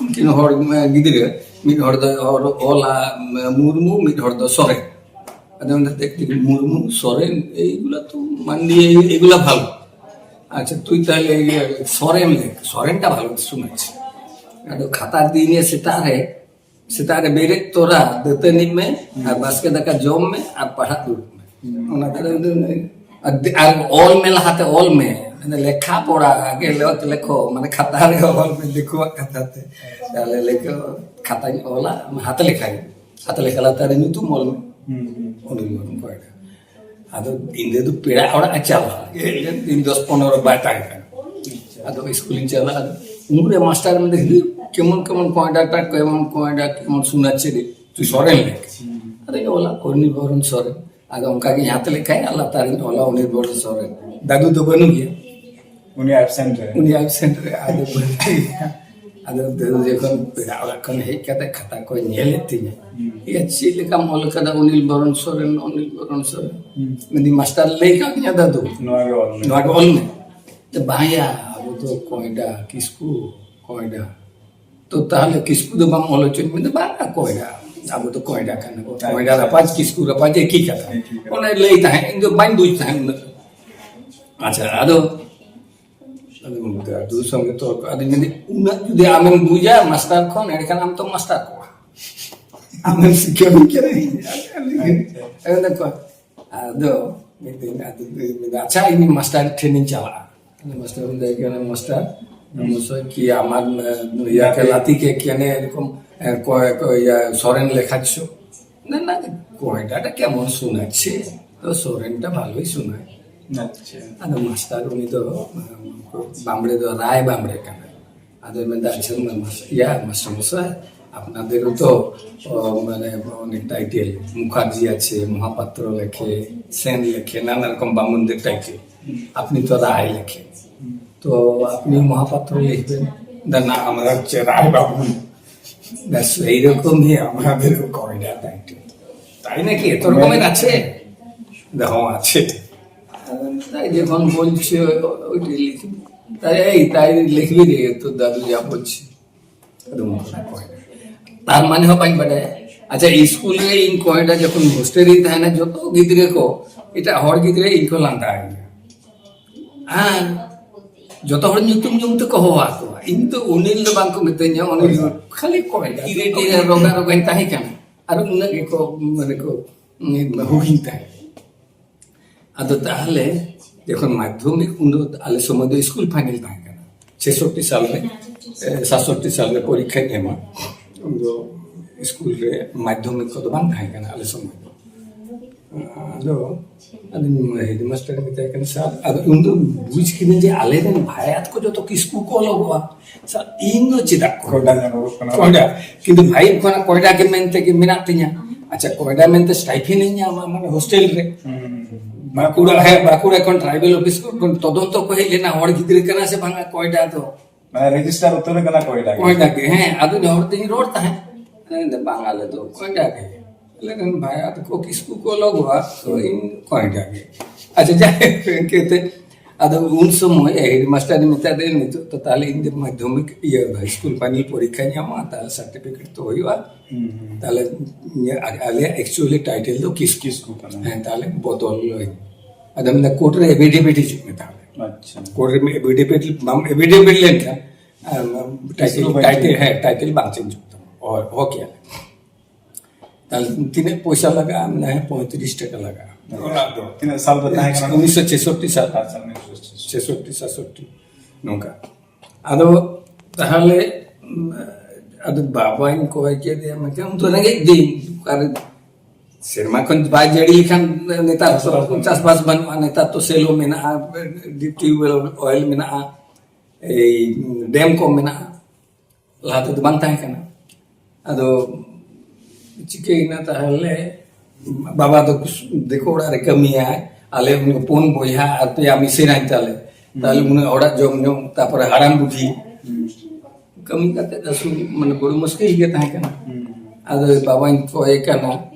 ᱩᱱᱠᱤᱱ ᱦᱚᱲ, ᱮ, ᱜᱤᱫᱽᱨᱟᱹ, ᱢᱤᱫ ᱦᱚᱲ ᱫᱚ ᱚᱞ-, ᱚᱞᱟ, ᱮ, ᱢᱩᱨᱢᱩ, ᱢᱤᱫ ᱦᱚᱲ ᱫᱚ ᱥᱚᱨᱮᱱ᱾ ᱟᱫᱚ ᱢᱮᱱᱫᱟ, "ᱫᱮᱠᱷ, ᱫᱮᱠᱷ, ᱢᱩᱨᱢᱩ, ᱥᱚᱨᱮᱱ, ᱮᱭᱜᱩᱞᱟ ᱛᱚ ᱢᱟᱱ ᱞᱤᱭᱮ, ᱮᱭᱜᱩᱞᱟ ᱵᱷᱟᱞᱚ᱾ ᱟᱪᱪᱷᱟ, ᱛᱩᱭ ᱛᱟᱦᱞᱮ ᱤᱭᱟᱹ ᱥᱚᱨᱮᱱ ᱞᱮᱠᱷ, ᱥᱚᱨᱮᱱᱴᱟ ᱵᱷᱟᱞᱚ ᱥᱩᱱᱟᱪᱪᱷᱮ।" ᱟᱫᱚ ᱠᱷᱟᱛᱟᱨ ᱫᱤᱱ ᱥᱮᱛᱟᱜ ᱨᱮ ᱥᱮᱛᱟᱜ ᱨᱮ ᱵᱮᱨᱮᱫ ᱛᱚᱨᱟ ᱫᱟᱹᱛᱟᱹᱱᱤ ᱢᱮ ᱟᱨ ᱵᱟᱥᱠᱮ ᱫᱟᱠᱟ ᱡᱚᱢ ᱢᱮ ᱟᱨ ᱯᱟᱲᱦᱟᱜ ᱫᱩᱲᱩᱵ ᱢᱮ᱾ ᱦᱩᱸ᱾ ᱚᱱᱟ ᱠᱟᱛᱮ ᱫᱚ, ᱟᱨ, ᱟᱨ ᱚᱞ ᱢᱮ, ᱞᱟᱦᱟᱛᱮ ᱚᱞ ᱢᱮ, ᱢᱟᱱᱮ ᱞᱮᱠᱷᱟ ᱯᱚᱲᱟ ᱟᱜᱮ ᱞᱮ-, ᱞᱮᱠᱷᱚ, ᱢᱟᱱᱮ ᱠᱷᱟᱛᱟ ᱨᱮ ᱚᱞ ᱢᱮ, ᱫᱤᱠᱩᱣᱟᱜ ᱠᱟᱛᱷᱟ ᱛᱮ᱾ ᱛᱟᱦᱞᱮ ᱞᱮᱠᱷᱚ, ᱠᱷᱟᱛᱟᱧ ᱚᱞᱟ, ᱦᱟᱛ ᱞᱮᱠᱷᱟᱧ, ᱦᱟᱛ ᱞᱮᱠᱷᱟ ᱞᱟᱛᱟᱨ ᱨᱮ ᱧᱩᱛᱩᱢ ᱚᱞ ᱢᱮ᱾ ᱦᱩᱸ, ᱦᱩᱸ᱾ ᱚᱱᱮ ᱚᱱᱠᱟ᱾ ᱟᱫᱚ ᱤᱧ ᱫᱚ ᱯᱮᱲᱟ ᱚᱲᱟᱜ ᱮ ᱪᱟᱞᱟᱜᱼᱟ, ᱤᱧ ᱫᱚᱥ ᱯᱚᱱᱨᱚ ᱵᱟᱭ ᱛᱟᱦᱮᱸ ᱠᱟᱱᱟ᱾ ᱟᱫᱚ ᱤᱥᱠᱩᱞᱤᱧ ᱪᱟᱞᱟᱜᱼᱟ, ᱟᱫᱚ ᱩᱱᱨᱮ ᱢᱟᱥᱴᱟᱨ ᱢᱮᱱᱫᱟ, "ᱦᱤ, ᱠᱮᱢᱚᱱ ᱠᱮᱢᱚᱱ ᱠᱚᱭᱰᱟ ᱴᱟ, ᱠᱮᱢᱚᱱ ᱠᱚᱭᱰᱟ, ᱠᱮᱢᱚᱱ ᱥᱩᱱᱟᱪᱪᱷᱮ ᱨᱮ, ᱛᱩᱭ ᱥᱚᱨᱮᱱ ᱞᱮᱠᱷ।" ᱦᱩᱸ᱾ ᱟᱫᱚᱧ ᱚᱞᱟ ᱚᱱᱤᱞ ᱵᱚᱨᱚᱱ ᱥᱚᱨᱮᱱ᱾ ᱟᱫᱚ ᱚᱱᱠᱟ ᱜᱤᱧ ᱦᱟᱛ ᱞᱮᱠᱷᱟᱡ ᱟᱨ ᱞᱟᱛᱟᱨ ᱨᱤᱧ ᱚᱞᱟ ᱚᱱᱤᱞ ᱵᱚᱨᱚᱱ ᱥᱚᱨᱮᱱ᱾ ᱫᱟᱫᱩ ᱫᱚ ᱵᱟᱹᱱᱩᱜ ᱜᱮᱭᱟ᱾ ᱩᱱᱤ ᱮᱵᱥᱮᱱᱴ ᱨᱮ᱾ ᱩᱱᱤ ᱮᱵᱥᱮᱱᱴ ᱨᱮ᱾ ᱟᱫᱚ ᱵᱟᱹᱱᱩᱜ ᱜᱮᱭᱟ᱾ ᱟᱫᱚ ᱫᱟᱫᱩ ᱡᱚᱠᱷᱚᱱ ᱯᱮᱲᱟ ᱚᱲᱟᱜ ᱠᱷᱚᱱ ᱦᱮᱡ ᱠᱟᱛᱮ ᱠᱷᱟᱛᱟ ᱠᱚᱭ ᱧᱮᱞᱮᱫ ᱛᱤᱧᱟ, ᱤᱭᱟᱹ ᱪᱮᱫ ᱞᱮᱠᱟᱢ ᱚᱞ ᱠᱟᱫᱟ ᱚᱱᱤᱞ ᱵᱚᱨᱚᱱ ᱥᱚᱨᱮᱱ, ᱚᱱᱤᱞ ᱵᱚᱨᱚᱱ ᱥᱚᱨᱮᱱ? ᱢᱮᱱᱫᱟᱹᱧ, ᱢᱟᱥᱴᱟᱨ ᱞᱟᱹᱭ ᱠᱟᱣᱫᱤᱧᱟ ᱫᱟᱫᱩ, ᱱᱚᱣᱟ ᱜᱮ ᱚᱞ ᱢᱮ᱾ ᱱᱚᱣᱟ ᱜᱮ ᱚᱞ ᱢᱮ᱾ ᱛᱚ ᱵᱟᱝᱭᱟ, ᱟᱵᱚ ᱫᱚ ᱠᱚᱭᱰᱟ, ᱠᱤᱥᱠᱩ, ᱠᱚᱭᱰᱟ᱾ ᱛᱚ ᱛᱟᱦᱞᱮ ᱠᱤᱥᱠᱩ ᱫᱚ ᱵᱟᱢ ᱚᱞ ᱦᱚᱪᱚᱧ? ᱢᱮᱱᱫᱟ, ᱵᱟᱝᱟ, ᱠᱚᱭᱰᱟ, ᱟᱵᱚ ᱫᱚ ᱠᱚᱭᱰᱟ ᱠᱟᱱᱟ ᱵᱚ, ᱠᱚᱭᱰᱟ ᱨᱟᱯᱟᱡᱽ, ᱠᱤᱥᱠᱩ ᱨᱟᱯᱟᱡᱽ ᱮᱠᱤ ᱠᱟᱛᱷᱟ᱾ ᱚᱱᱮ ᱞᱟᱹᱭ ᱛᱟᱦᱮᱸᱫ, ᱤᱧ ᱫᱚ ᱵᱟᱹᱧ ᱵᱩᱡᱽ ᱛᱟᱦᱮᱸᱫ ᱩᱱᱟᱹᱜ᱾ ᱟᱪᱪᱷᱟ, ᱟᱫᱚ ᱟᱫᱚ ᱜᱚᱢᱠᱮ, ᱟᱹᱰᱤ ᱥᱚᱸᱜᱮ ᱛᱚᱨᱠᱚ᱾ ᱟᱫᱚ ᱢᱮᱱᱫᱟᱹᱧ, ᱩᱱᱟᱹᱜ ᱡᱩᱫᱤ ᱟᱢᱮᱢ ᱵᱩᱡᱟ ᱢᱟᱥᱴᱟᱨ ᱠᱷᱚᱱ, ᱮᱸᱰᱮᱠᱷᱟᱱ ᱟᱢ ᱛᱚ ᱢᱟᱥᱴᱟᱨ ᱠᱚᱣᱟ᱾ ᱟᱢᱮᱢ ᱥᱤᱠᱷᱟᱹᱣ ᱠᱟᱱᱟ᱾ ᱟᱫᱚ ᱠᱚ, ᱟᱫᱚ ᱢᱤᱫ ᱫᱤᱱ ᱟᱫᱚ ᱢᱮᱱᱫᱟ, ᱟᱪᱪᱷᱟ, ᱤᱧ ᱢᱟᱥᱴᱟᱨ ᱴᱷᱮᱱᱤᱧ ᱪᱟᱞᱟᱜᱼᱟ᱾ ᱢᱟᱥᱴᱟᱨ ᱢᱮᱱᱫᱟᱭ ᱠᱟᱱᱟ, ᱢᱟᱥᱴᱟᱨ, ᱢᱚᱥᱚᱭ ᱠᱤ ᱟᱢᱟᱨ ᱤᱭᱟᱹ ᱠᱮ ᱞᱟᱛᱤ ᱠᱮ ᱠᱮᱱᱮ ᱮᱨᱚᱠᱚᱢ ᱠᱚᱭ ᱠᱚᱭ ᱥᱚᱨᱮᱱ ᱞᱮᱠᱷᱟ ᱪᱚ? না না, কয়ডাটা কেমন শোনাচ্ছে? তো সরেনটা ভালোই শোনায়। আচ্ছা। ᱟᱫᱚ ᱢᱟᱥᱴᱟᱨ ᱩᱱᱤ ᱫᱚ ᱵᱟᱢᱵᱽᱲᱮ ᱫᱚ ᱨᱟᱭ ᱵᱟᱢᱵᱽᱲᱮ ᱠᱟᱱᱟᱭ᱾ ᱟᱫᱚᱭ ᱢᱮᱱᱫᱟ, ᱟᱪᱪᱷᱟ, ᱢᱟ-, ᱢᱟᱥ-, ᱤᱭᱟ, ᱢᱟᱥᱴᱟᱨ ᱢᱚᱥᱟᱭ, আপনাদেরও তো, ᱚ, ᱢᱟᱱᱮ, ᱚᱱᱮᱠ ᱴᱟᱭᱴᱮᱞ, মুখার্জি আছে, মহাপাত্র লেখে, সেন লেখে, নানা রকম বামুনদের টাইটেল। আপনি তো রায় লেখেন। তো আপনি মহাপাত্র লিখবেন। না, না, আমরা হচ্ছে রায় বামুন। ব্যাস, এইরকমই আমাদেরও কয়ডা টাইটেল। তাই নাকি? এত রকমের আছে? দেখো, আছে। তাই যখন বলছে, ওই, ওইটাই লিখবি। তাই এই, তাই লিখবি রে, তোর দাদু যা বলছে। ᱟᱫᱚ ᱚᱱᱠᱟ ᱠᱚ᱾ ᱛᱟᱨ ᱢᱟᱱᱮ ᱦᱚᱸ ᱵᱟᱹᱧ ᱵᱟᱰᱟᱭᱟ᱾ ᱟᱪᱪᱷᱟ, ᱤᱥᱠᱩᱞ ᱨᱮ ᱤᱧ ᱠᱚᱭᱰᱟ ᱡᱚᱠᱷᱚᱱ ᱦᱳᱥᱴᱮᱞ ᱨᱤᱧ ᱛᱟᱦᱮᱱᱟ, ᱡᱚᱛᱚ ᱜᱤᱫᱽᱨᱟᱹ ᱠᱚ, ᱮᱴᱟᱜ ᱦᱚᱲ ᱜᱤᱫᱽᱨᱟᱹ ᱤᱧ ᱠᱚ ᱞᱟᱸᱫᱟ ᱟᱹᱧᱟ᱾ ᱟᱨ ᱡᱚᱛᱚ ᱦᱚᱲ ᱧᱩᱛᱩᱢ ᱧᱩᱛᱩᱢ ᱛᱮᱠᱚ ᱦᱚᱦᱚ ᱟᱠᱚᱣᱟ᱾ ᱤᱧ ᱫᱚ ᱚᱱᱤᱞ ᱫᱚ ᱵᱟᱝ ᱠᱚ ᱢᱤᱛᱟᱹᱧᱟ, ᱚᱱᱤᱞ ᱫᱚ ᱠᱷᱟᱹᱞᱤ ᱠᱚᱭᱰᱟ᱾ ᱛᱤᱨᱮ ᱛᱤᱨᱮ ᱨᱚᱜᱟ ᱨᱚᱜᱟᱧ ᱛᱟᱦᱮᱸ ᱠᱟᱱᱟ᱾ ᱟᱨ ᱩᱱᱟᱹᱜ ᱜᱮᱠᱚ, ᱢᱟᱱᱮ ᱠᱚ, ᱦᱩᱰᱤᱧ ᱛᱟᱦᱮᱸ᱾ ᱟᱫᱚ ᱛᱟᱦᱞᱮ ᱡᱚᱠᱷᱚᱱ ᱢᱟᱫᱽᱫᱷᱚᱢᱤᱠ, ᱩᱱ ᱫᱚ ᱟᱞᱮ ᱥᱚᱢᱚᱭ ᱫᱚ ᱤᱥᱠᱩᱞ ᱯᱷᱟᱭᱱᱮᱞ ᱛᱟᱦᱮᱸ ᱠᱟᱱᱟ᱾ ᱪᱷᱮᱥᱚᱴᱴᱤ ᱥᱟᱞ ᱨᱮ, ᱮ, ᱥᱟᱛᱥᱚᱴᱴᱤ ᱥᱟᱞ ᱨᱮ ᱯᱚᱨᱤᱠᱠᱷᱟᱧ ᱮᱢᱟ᱾ ᱩᱱ ᱫᱚ ᱤᱥᱠᱩᱞ ᱨᱮ ᱢᱟᱫᱽᱫᱷᱚᱢᱤᱠ ᱠᱚᱫᱚ ᱵᱟᱝ ᱛᱟᱦᱮᱸ ᱠᱟᱱᱟ ᱟᱞᱮ ᱥᱚᱢᱚᱭ ᱫᱚ᱾ ᱟᱫᱚ, ᱟᱫᱚ ᱦᱮᱰᱢᱟᱥᱴᱟᱨ ᱮ ᱢᱮᱛᱟᱭ ᱠᱟᱱᱟ, ᱥᱟᱨ, ᱟᱫᱚ ᱤᱧ ᱫᱚ ᱵᱩᱡᱽ ᱠᱤᱫᱟᱹᱧ ᱡᱮ ᱟᱞᱮ ᱨᱮᱱ ᱵᱷᱟᱭᱟᱛ ᱠᱚ ᱡᱚᱛᱚ ᱠᱤᱥᱠᱩ ᱠᱚ ᱚᱞᱚᱜᱚᱜᱼᱟ᱾ ᱥᱟᱨ, ᱤᱧ ᱫᱚ ᱪᱮᱫᱟᱜ ᱠᱚᱭᱰᱟ ᱧᱮᱞᱚᱜᱚᱜ ᱠᱟᱱᱟ᱾ ᱠᱚᱭᱰᱟ? ᱠᱤᱱᱛᱩ ᱵᱷᱟᱭ ᱠᱷᱚᱱᱟᱜ ᱠᱚᱭᱰᱟ ᱜᱮ ᱢᱮᱱᱛᱮ ᱜᱮ ᱢᱮᱱᱟᱜ ᱛᱤᱧᱟ᱾ ᱟᱪᱪᱷᱟ, ᱠᱚᱭᱰᱟ ᱢᱮᱱᱛᱮ ᱥᱴᱟᱭᱯᱷᱮᱱ ᱤᱧ ᱧᱟᱢᱟ, ᱢᱟᱱᱮ ᱦᱳᱥᱴᱮᱞ ᱨᱮ? ᱦᱩᱸ᱾ ᱵᱟᱸᱠᱩᱲᱟ, ᱦᱮᱸ, ᱵᱟᱸᱠᱩᱲᱟ ᱠᱷᱚᱱ ᱴᱨᱟᱭᱵᱮᱞ ᱚᱯᱷᱤᱥ ᱠᱷᱚᱱ ᱛᱚᱫᱚᱱᱛᱚ ᱠᱚ ᱦᱮᱡ ᱞᱮᱱᱟ, ᱦᱚᱲ ᱜᱤᱫᱽᱨᱟᱹ ᱠᱟᱱᱟ ᱥᱮ ᱵᱟᱝᱟ ᱠᱚᱭᱰᱟ ᱫᱚ᱾ ᱢᱟᱱᱮ ᱨᱮᱡᱤᱥᱴᱟᱨ ᱩᱛᱟᱹᱨ ᱠᱟᱱᱟ ᱠᱚᱭᱰᱟ ᱜᱮ᱾ ᱠᱚᱭᱰᱟ ᱜᱮ, ᱦᱮᱸ᱾ ᱟᱫᱚ ᱤᱧ ᱦᱚᱲ ᱛᱮᱧ ᱨᱚᱲ ᱛᱟᱦᱮᱸᱫ, ᱢᱮᱱᱫᱟ, "ᱵᱟᱝ, ᱟᱞᱮ ᱫᱚ ᱠᱚᱭᱰᱟ ᱜᱮ, ᱟᱞᱮ ᱨᱮᱱ ᱵᱷᱟᱭᱟ ᱛᱟᱠᱚ ᱠᱤᱥᱠᱩ ᱠᱚ ᱚᱞᱚᱜᱚᱜᱼᱟ, ᱛᱚ ᱤᱧ ᱠᱚᱭᱰᱟ ᱜᱮ᱾" ᱟᱪᱪᱷᱟ, ᱡᱟᱭᱦᱳᱠ, ᱤᱱᱠᱟᱹᱛᱮ ᱟᱫᱚ ᱩᱱ ᱥᱚᱢᱚᱭ ᱦᱮᱰ ᱢᱟᱥᱴᱟᱨ ᱮ ᱢᱮᱛᱟ ᱫᱮᱭᱟ, "ᱱᱤᱛᱚᱜ ᱛᱚ ᱛᱟᱦᱞᱮ ᱤᱧ ᱫᱚ ᱢᱟᱫᱽᱫᱷᱚᱢᱤᱠ, ᱤᱭᱟᱹ, ᱦᱟᱭ ᱥᱠᱩᱞ ᱯᱷᱟᱭᱱᱮᱞ ᱯᱚᱨᱤᱠᱠᱷᱟᱧ ᱮᱢᱟ, ᱛᱟᱦᱞᱮ ᱥᱟᱨᱴᱤᱯᱷᱤᱠᱮᱴ ᱛᱚ ᱦᱩᱭᱩᱜᱼᱟ, ᱦᱩᱸ, ᱦᱩᱸ᱾ ᱛᱟᱦᱞᱮ ᱤᱧᱟᱹᱜ, ᱟᱞᱮᱭᱟᱜ ᱮᱠᱪᱩᱭᱮᱞᱤ ᱴᱟᱭᱴᱮᱞ ᱫᱚ ᱠᱤᱥᱠᱩ ᱠᱤᱥᱠᱩ ᱠᱟᱱᱟ᱾ ᱦᱮᱸ, ᱛᱟᱦᱞᱮ ᱵᱚᱫᱚᱞ ᱟᱹᱧ᱾" ᱟᱫᱚ ᱢᱮᱱᱫᱟ, "ᱠᱳᱨᱴ ᱨᱮ ᱮᱯᱷᱤᱰᱮᱵᱷᱤᱴ ᱦᱤᱡᱩᱜ ᱢᱮ ᱛᱟᱦᱞᱮ᱾ ᱟᱪᱪᱷᱟ᱾ ᱠᱳᱨᱴ ᱨᱮ ᱮᱯᱷᱤᱰᱮᱵᱷᱤᱴ, ᱵᱟᱢ ᱮᱯᱷᱤᱰᱮᱵᱷᱤᱴ ᱞᱮᱱᱠᱷᱟᱱ, ᱟᱨ ᱴᱟᱭᱴᱮᱞ, ᱤᱥᱠᱩᱞ ᱵᱟᱝ ᱴᱟᱭᱴᱮᱞ, ᱪᱮᱧᱡᱽ᱾ ᱦᱮᱸ, ᱴᱟᱭᱴᱮᱞ ᱵᱟᱝ ᱪᱮᱧᱡᱽ ᱦᱩᱭᱩᱜ ᱛᱟᱢᱟ, ᱦᱚ-, ᱦᱚᱠ ᱭᱟ᱾ ᱛᱟᱦᱞᱮ ᱛᱤᱱᱟᱹᱜ ᱯᱚᱭᱥᱟ ᱞᱟᱜᱟᱜᱼᱟ?" ᱢᱮᱱᱫᱟ, "ᱦᱮᱸ, ᱯᱚᱸᱭᱛᱨᱤᱥ ᱴᱟᱠᱟ ᱞᱟᱜᱟᱜᱼᱟ᱾" ᱚᱱᱟ ᱫᱚ ᱛᱤᱱᱟᱹᱜ ᱥᱟᱞ ᱨᱮ ᱛᱟᱦᱮᱸ ᱠᱟᱱᱟ? ᱩᱱᱤᱥᱥᱚ ᱪᱷᱮᱥᱚᱴᱴᱤ ᱥᱟᱞ᱾ ᱟᱪᱪᱷᱟ, ᱩᱱᱤᱥᱥᱚ ᱪᱷᱮᱥᱚᱴᱴᱤ᱾ ᱪᱷᱮᱥᱚᱴᱴᱤ, ᱥᱟᱛᱥᱚᱴᱴᱤ, ᱱᱚᱝᱠᱟ᱾ ᱟᱫᱚ ᱛᱟᱦᱞᱮ, ᱩᱢ, ᱟᱫᱚ ᱵᱟᱵᱟᱧ ᱠᱚᱭ ᱠᱮᱫᱮᱭᱟ, ᱢᱮᱱᱠᱷᱟᱱ ᱩᱱ ᱫᱚ ᱨᱮᱸᱜᱮᱡ ᱫᱤᱱ, ᱚᱠᱟᱨᱮ ᱥᱮᱨᱢᱟ ᱠᱷᱚᱱ ᱵᱟᱭ ᱡᱟᱹᱲᱤ ᱞᱮᱠᱷᱟᱱ ᱱᱮᱛᱟᱨ ᱫᱚ ᱪᱟᱥᱵᱟᱥ ᱵᱟᱹᱱᱩᱜᱼᱟ᱾ ᱪᱟᱥᱵᱟᱥ ᱵᱟᱹᱱᱩᱜᱼᱟ, ᱱᱮᱛᱟᱨ ᱛᱚ ᱥᱮᱞᱚ ᱢᱮᱱᱟᱜᱼᱟ, ᱴᱤᱭᱩᱵᱽᱣᱮᱞ ᱚᱭᱮᱞ ᱢᱮᱱᱟᱜᱼᱟ, ᱮᱭ ᱰᱮᱢ ᱠᱚ ᱢᱮᱱᱟᱜᱼᱟ, ᱞᱟᱦᱟ ᱛᱮᱫᱚ ᱵᱟᱝ ᱛᱟᱦᱮᱸ ᱠᱟᱱᱟ᱾ ᱟᱫᱚ ᱪᱤᱠᱟᱹᱭᱮᱱᱟ ᱛᱟᱦᱞᱮ, ᱵᱟᱵᱟ ᱫᱚ ᱫᱤᱠᱩ ᱚᱲᱟᱜ ᱨᱮ ᱠᱟᱹᱢᱤᱭᱟᱭ, ᱟᱞᱮ ᱩᱱᱤ ᱯᱩᱱ ᱵᱚᱭᱦᱟ ᱟᱨ ᱯᱮᱭᱟ ᱢᱤᱥᱮᱨᱟᱧ ᱛᱟᱞᱮ, ᱛᱟᱦᱞᱮ ᱩᱱᱤ ᱚᱲᱟᱜ ᱡᱚᱢ ᱧᱩ, ᱛᱟᱨᱯᱚᱨᱮ ᱦᱟᱲᱟᱢ ᱵᱩᱰᱷᱤ, ᱠᱟᱹᱢᱤ ᱠᱟᱛᱮ ᱟᱹᱥᱩᱞ, ᱢᱟᱱᱮ, ᱵᱚᱲᱚ ᱢᱩᱥᱠᱤᱞ ᱜᱮ ᱛᱟᱦᱮᱸ ᱠᱟᱱᱟ᱾ ᱦᱩᱸ᱾ ᱟᱫᱚ ᱵᱟᱵᱟᱧ ᱠᱚᱭᱮ ᱠᱟᱱᱟ,